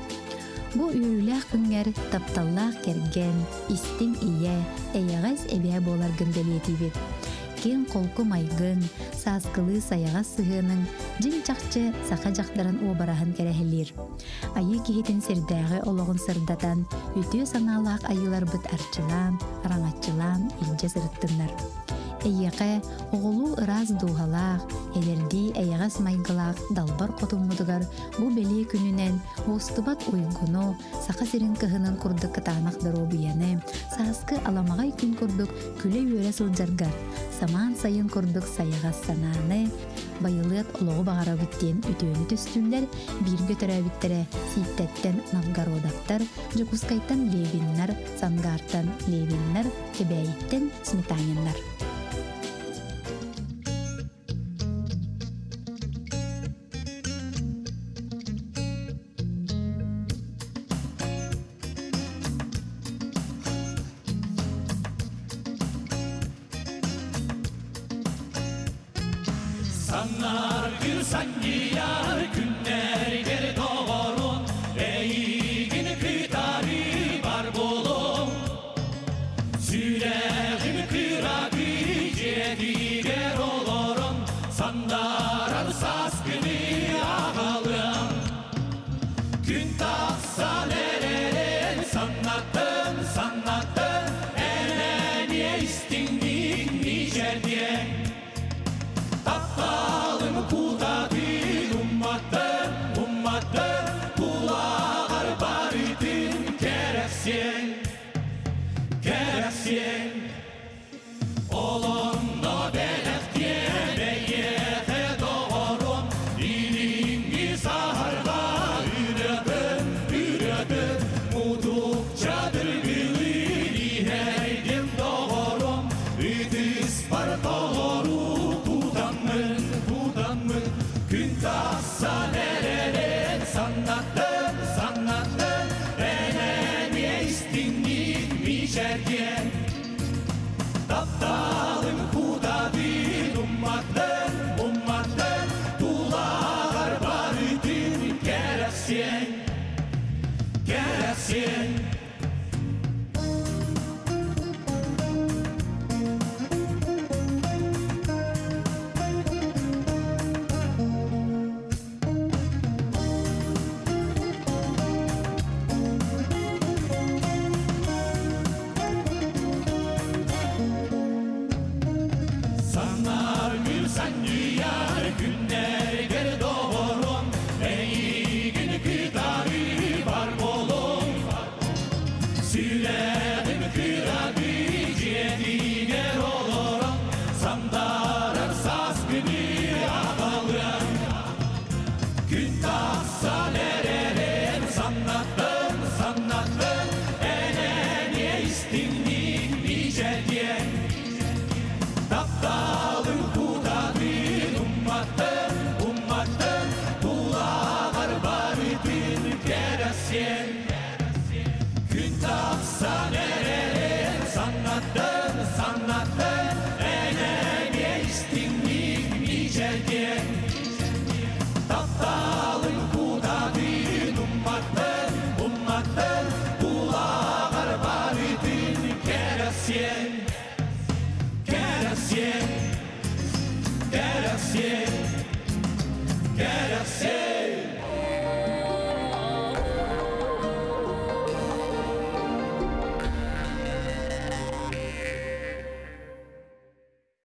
Speaker 1: Бу үөрүүлээх күҥҥэр тапталлаах кэргэн, истиҥ ийэ, эйэҕэс эбээ буоларгын бэлиэтиибит. Киэҥ холку майгыҥ, сааскылыы сайаҕас сыһыаныҥ дьиҥ-чахчы саха дьахтарын уобараһын кэрэһэлиир. Айыы киһитин сирдээҕи олоҕун сырдатан, үтүө санаалаах айыыларбыт арчылаан, араҥаччылаан илдьэ сырыттыннар. Эйиэхэ оҕолуу ыраас дууһалаах, эдэрдии эйэҕэс майгылаах далбар хотуммутугар бу бэлиэ күнүнэн уостубат уйгуну, Саха сирин кыһынын курдук кытаанах доруобуйаны, сааскы аламаҕай күн курдук күлэ-үөрэ сылдьаргар, самаан сайын курдук сайаҕас санааны, байылыат олоҕу баҕарабыт диэн үтүөнү түстүүллэр бииргэ төрөөбүттэрэ Сииттэттэн Новгородовтар, Дьокуускайтан Левиннар, Сангаартан Левиннар, Кэбээйиттэн Сметаниннар.
Speaker 3: Саннаргы санньыйар күннэргэр доҕорун эйигин кытары бар буолуҥ Сүрэҕим кыракый дьиэтигэр олорон сандарар сааскыны аҕалыам Күн тахсан эрэрин саннатын, саннатын эн эмиэ истиҥник мичээрдиэҥ Тапталым кутатын умматтын. киэргиэн. Тапталым кутатын умматтын, умматтын, тулаҕар барытын кэрэхсиэн, кэрэхсиэн.